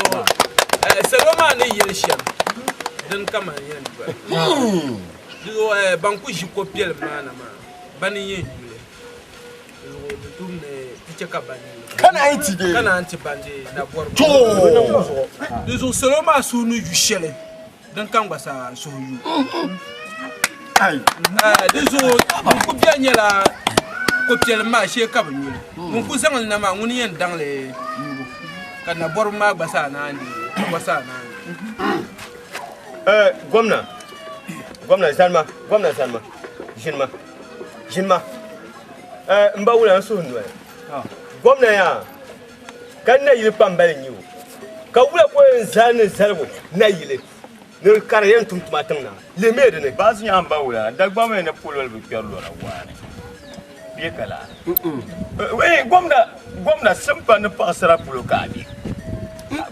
salo maa ni yɛli shɛm din ka man yɛn doli. Di zuɣu ban ku ʒi ko piɛlim maa na maa bani n-yɛn nyuli. Di zuɣu di tum ni ti chɛ ka ban nyuli. Ka naan ti dee. Ka naan ti ban dee na bɔri. To. Di zuɣu salo maa suhu ni yu shɛli. Din kam gba saa suhu yu. Di zuɣu din ku bɛ nyɛla ko piɛlim maa shee ka bi nyuli. Ŋun ku zaŋli na maa ŋuni yɛn daŋli nyubu ka na bɔribu maa gba saa naan di gba saa naan di. Gomna, gomna zanima, gomna zanima, ʒinima, ʒinima. M ba wula n suhu noli. Gomna yaa. Ka nayili kpambali n-nyɛ o, ka wula ka o yɛn zali ni zaligu nayili ni di ka di yɛn tum tuma tiŋ na? Lihimiya di ni. Baasi nyaŋ ba wula, Dagbamba ni ni pololi bi kpɛri lɔra waani bee ka laa? Eh, gomna, gomna simpa ni paɣasara polo ka a be.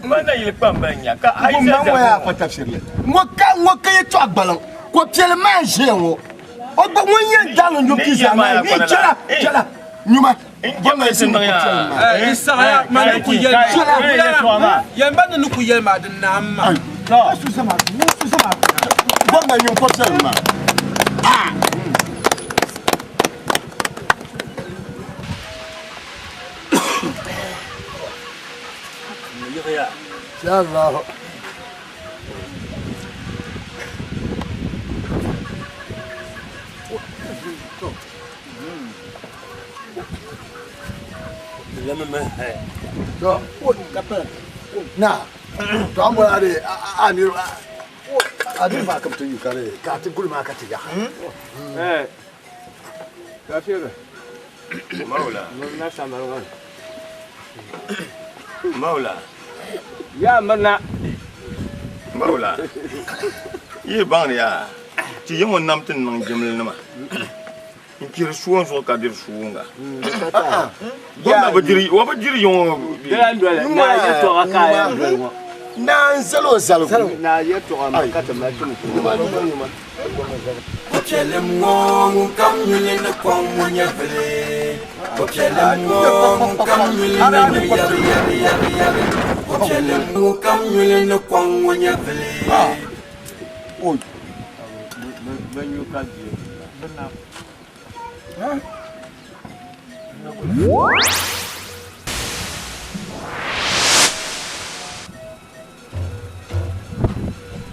Ba nayili kpambali n-nya ka a yi Gomna zali ŋɔ yaa zaligu pa tafsirili. Ŋɔ ka ŋɔ ka yɛtɔɣa gbaliŋ. Kopiɛli maa n-ʒiya ŋɔ. O gba ŋun yɛn daali n-nyu pizza maa, yi chɛla, chɛla, nyuma. Gomna yi simdi kopiɛli maa. Di saɣaya man ni ku yɛli maa. Yɛn ba ni ni ku yɛli maa di naam maa. Gomna nyu kopiɛli maa. Ah! Insha Allah. To, na, to an bɔra de a ni a diri maa ka bi ti yu ka di ka ti guli maa ka ti yaha. Kafiri. Maula. Murna samarwan. Maula. Ya murna. Maula. Yi baŋdi yaa, ti yi ŋɔ nam ti niŋ jimli nima. N kpiri suun zuɣu ka diri suunga. Gomna bi diri, o bi diri yiŋɔ. Naa n zali o zaligu. Naa yɛtɔɣa ma ka ti mali tum Nyuma nyuma nyuma. Kopiɛlim ŋɔ ŋun kam nyuli ni kɔŋ ŋɔ nyɛvili. Kopiɛlim ŋɔ ŋun kam nyuli ni ni yabi yabi yabi yabi. Kopiɛlim ŋun kam nyuli ni kɔŋ ŋɔ nyɛvili.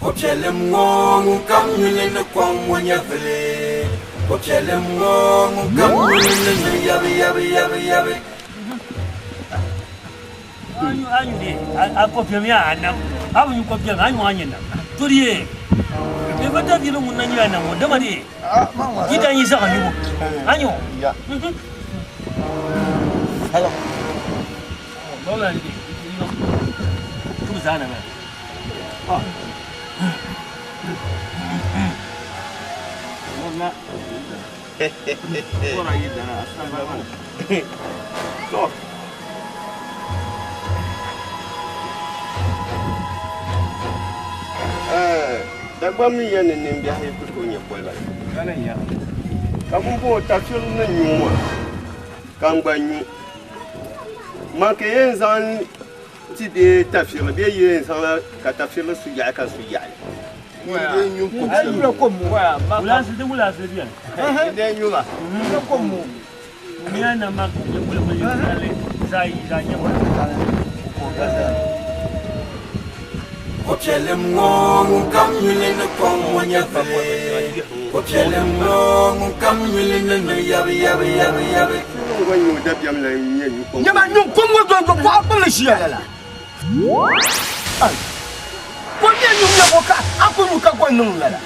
Kopiɛlim ŋɔ ŋun kam nyuli ni kɔŋ ŋɔ nyɛvili. Kopiɛlim ŋɔ ŋun kam nyuli ni ni yabi yabi yabi yabi. A nyu de a kopiɛlim yaa a nam a bi nyu kopiɛlim a nyu a nyɛ nam to di ye e ba da viɛli ŋun na nyɛla nam ŋɔ dama di yi daa yi zaɣa nyubu a nyu Mawla ni tu zaa na maa. Dagbam ni yɛn ni nimbiɛhi ku tooi nyɛ koliba ka pumpɔŋɔ tafiri ni nyu maa ka n gba nyu man ka yɛn zaŋ ti bee tafirili bee yi yɛn zaŋla ka tafirili su yaɣi ka su yaɣili Kopiɛlim ŋɔ ŋun kam nyuli ni kɔŋ ŋɔ nyɛvili. Kopiɛlim ŋɔ ŋun kam nyuli ni niŋ yabi yabi yabi yabi. Nyɛma nyun kom ŋɔ dɔn dɔn bɔɣa kpibili ʒiya lala. Kom nyɛ nyum nyɛ bɔ ka a ku nyu ka gɔ niŋ lala.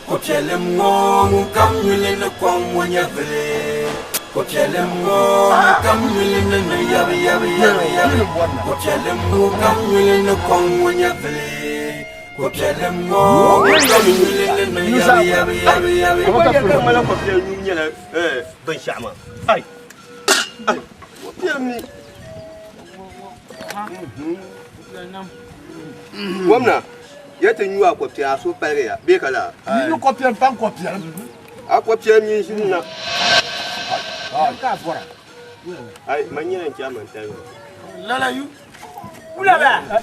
Kopiɛlim ŋɔ ŋun kam nyuli ni kɔŋ ŋɔ nyɛvili. Kopiɛlim ŋɔ ŋun kam nyuli ni niŋ yabi yabi yabi yabi. Kopiɛlim ŋun kam nyuli ni kɔŋ ŋɔ nyɛvili. Kopiɛlim ŋɔ ŋun kam nyuli ni niŋ yabi yabi yabi yabi. Binshɛɣu maa ai ai kopiɛlim ni Gomna ya ti nyu a kopiɛlim a suhu paligi ya bee ka laa? Yi nyu kopiɛlim paŋ kopiɛlim. A kopiɛlim nyin ʒini na. Ai man nyɛla n chɛ a man tali ŋɔ. Lala yu.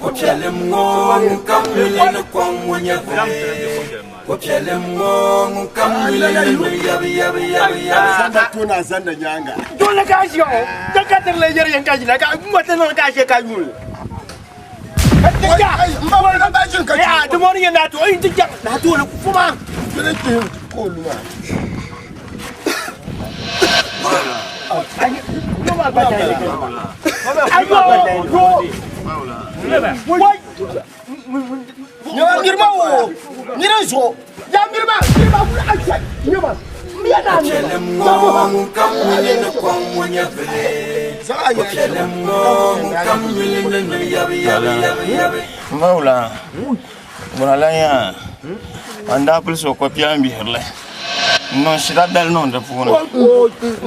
Kopiɛlim ŋɔ ŋun kam nyuli ni kɔŋ ŋɔ nyɛvili. Kopiɛlim ŋɔ ŋun kam nyuli ni niŋ yabi yabi yabi yabi. Zanda tooni a zanda nyaaŋa. Dole ka a ʒiya ŋɔ ka ka tiri la yɛri yɛn ka ʒila ka ŋɔ ti niŋ ka a ʒe ka yuuni. Ya di mɔri yɛn na to n ti jaŋ na to ni fuma. Dole kpihim koolu maa. Nyɛma niriba o nira zuɣu ya niriba niriba wuli a chɛ nyɛma n bɛ na Kopiɛlim ŋɔ ŋun kam nyuli ni kɔŋ ŋɔ nyɛvili. Kopiɛlim ŋɔ ŋun kam yuli ni niŋ yabi yabi yabi yabi. M ba wula, ŋuna lan yaa ka n daa pili so kopiɛlim bihirili n-niŋ shida dali niŋ di puuni ka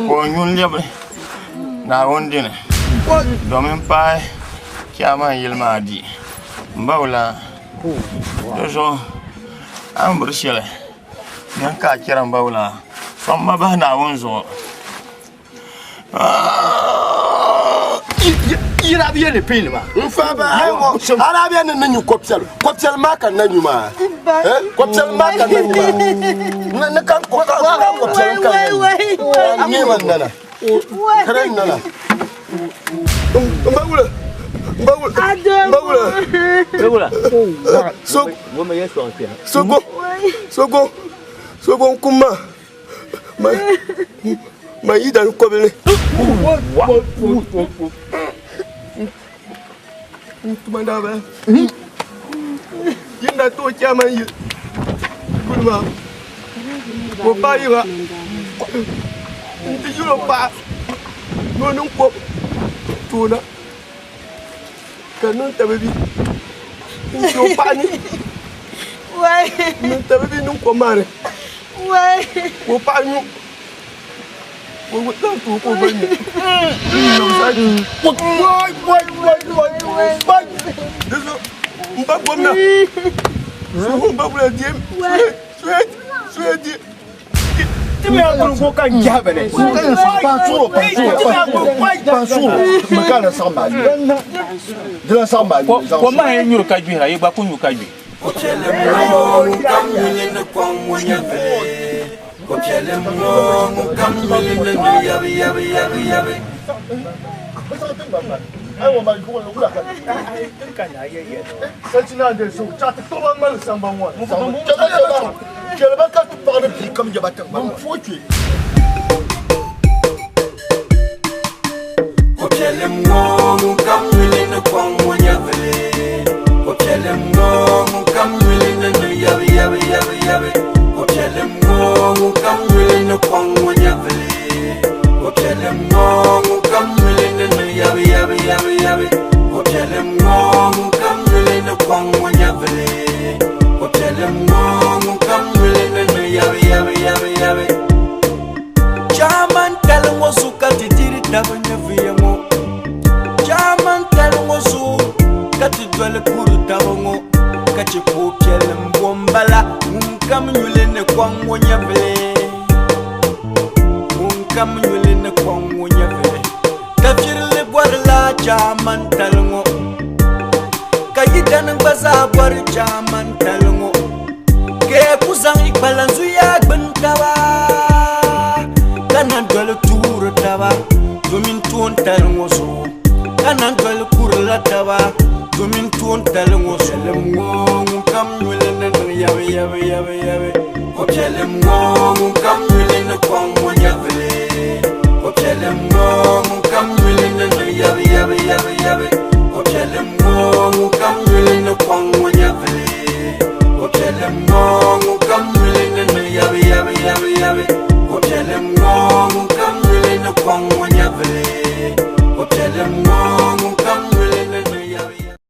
o nyu n-lɛbi Naawuni dini domin paai Chiaman yili maa di. M ba wula, di zuɣu a ni biri shɛli din ka a chɛra m ba wula, sɔŋ ma bahi Naawuni zuɣu. Yirabiya ni pini ma. N fa ba ai ŋɔ Arabia ni ni nyu kopiɛl kopiɛl maa ka na nyu maa eh kopiɛl maa ka na nyu maa ni ka ko ka ka kopiɛl ka na nyu ni ma nana kare nana n ba wula n ba wula n ba wula wula so sogo sogo sogo n kum maa Ma yi dan kɔbili. N tuma daa bala. Yin daa tooi chɛ a man yili guli maa ka o paai yiŋa nti yuli o paɣa ni o niŋ kom tooi na ka niŋ tabibi n-ti o paɣa ni niŋ tabibi niŋ kom maa ni. Ka o paɣa nyu ka o zaŋ ti o ka o gba nyu Di zuɣu m ba gomna suhu m ba wula diem suya di Timiya gbuligu ka n jɛhi bini. Kom maa yɛn nyuri ka gbihira yi gba ku nyu ka gbi. Kopiɛlim ŋɔ ŋun kam yuli ni kɔŋ ŋɔ nyɛvili. Kopiɛlim ŋɔ ŋun kam yuli ni niŋ yabi yabi yabi yabi. Kopiɛlim ŋɔ ŋun kam yuli ni kɔŋ ŋɔ nyɛvili. Kopiɛlim ŋɔ ŋun kam yuli ni niŋ yabi yabi yabi yabi. Kopiɛlim ŋɔ ŋun kam yuli ni kɔŋ ŋɔ nyɛvili. Kopiɛlim ŋɔ ŋun kam yuli ni niŋ yabi yabi yabi yabi. Kopiɛlim ŋɔ ŋun kam yuli ni kɔŋ ŋɔ nyɛvili. Kopiɛlim ŋɔ ŋun kam yuli ni niŋ yabi yabi yabi yabi. Chairman tali ŋɔ zuɣu ka ti diri taba nyɛviya ŋɔ. Chairman tali ŋɔ zuɣu ka ti doli kuri taba ŋɔ. Ka chɛ ka o piɛli m-bo m-bala ŋun kam nyuli ni kɔŋ ŋɔ nyɛvili. Ŋun kam nyuli ni kɔŋ ŋɔ nyɛvili. Tafirili bɔrila chairman tali ŋɔ. Ka yidana gba zaa bɔri chairman tali ŋɔ. Ka ku zaŋ yi kpalanzuya gbuni taba ka na doli tuuri taba domin toon tali ŋɔ zuɣu ka na doli kurila taba domin toon tali ŋɔ zuɣu ŋɔ ŋun kam nyuli ni niŋ yabi yabi yabi yabi Kopiɛlim ŋɔ ŋun kam nyuli ni kɔŋ ŋɔ nyɛvili Kopiɛlim ŋɔ ŋun kam nyuli ni niŋ yabi yabi yabi yabi Kopiɛlim ŋɔ ŋun kam nyuli ni kɔŋ ŋɔ nyɛvili Kopiɛlim ŋɔ ŋun kam nyuli ni niŋ yabi yabi yabi yabi Kopiɛlim ŋɔ ŋun kam nyuli ni kɔŋ ŋɔ nyɛvili.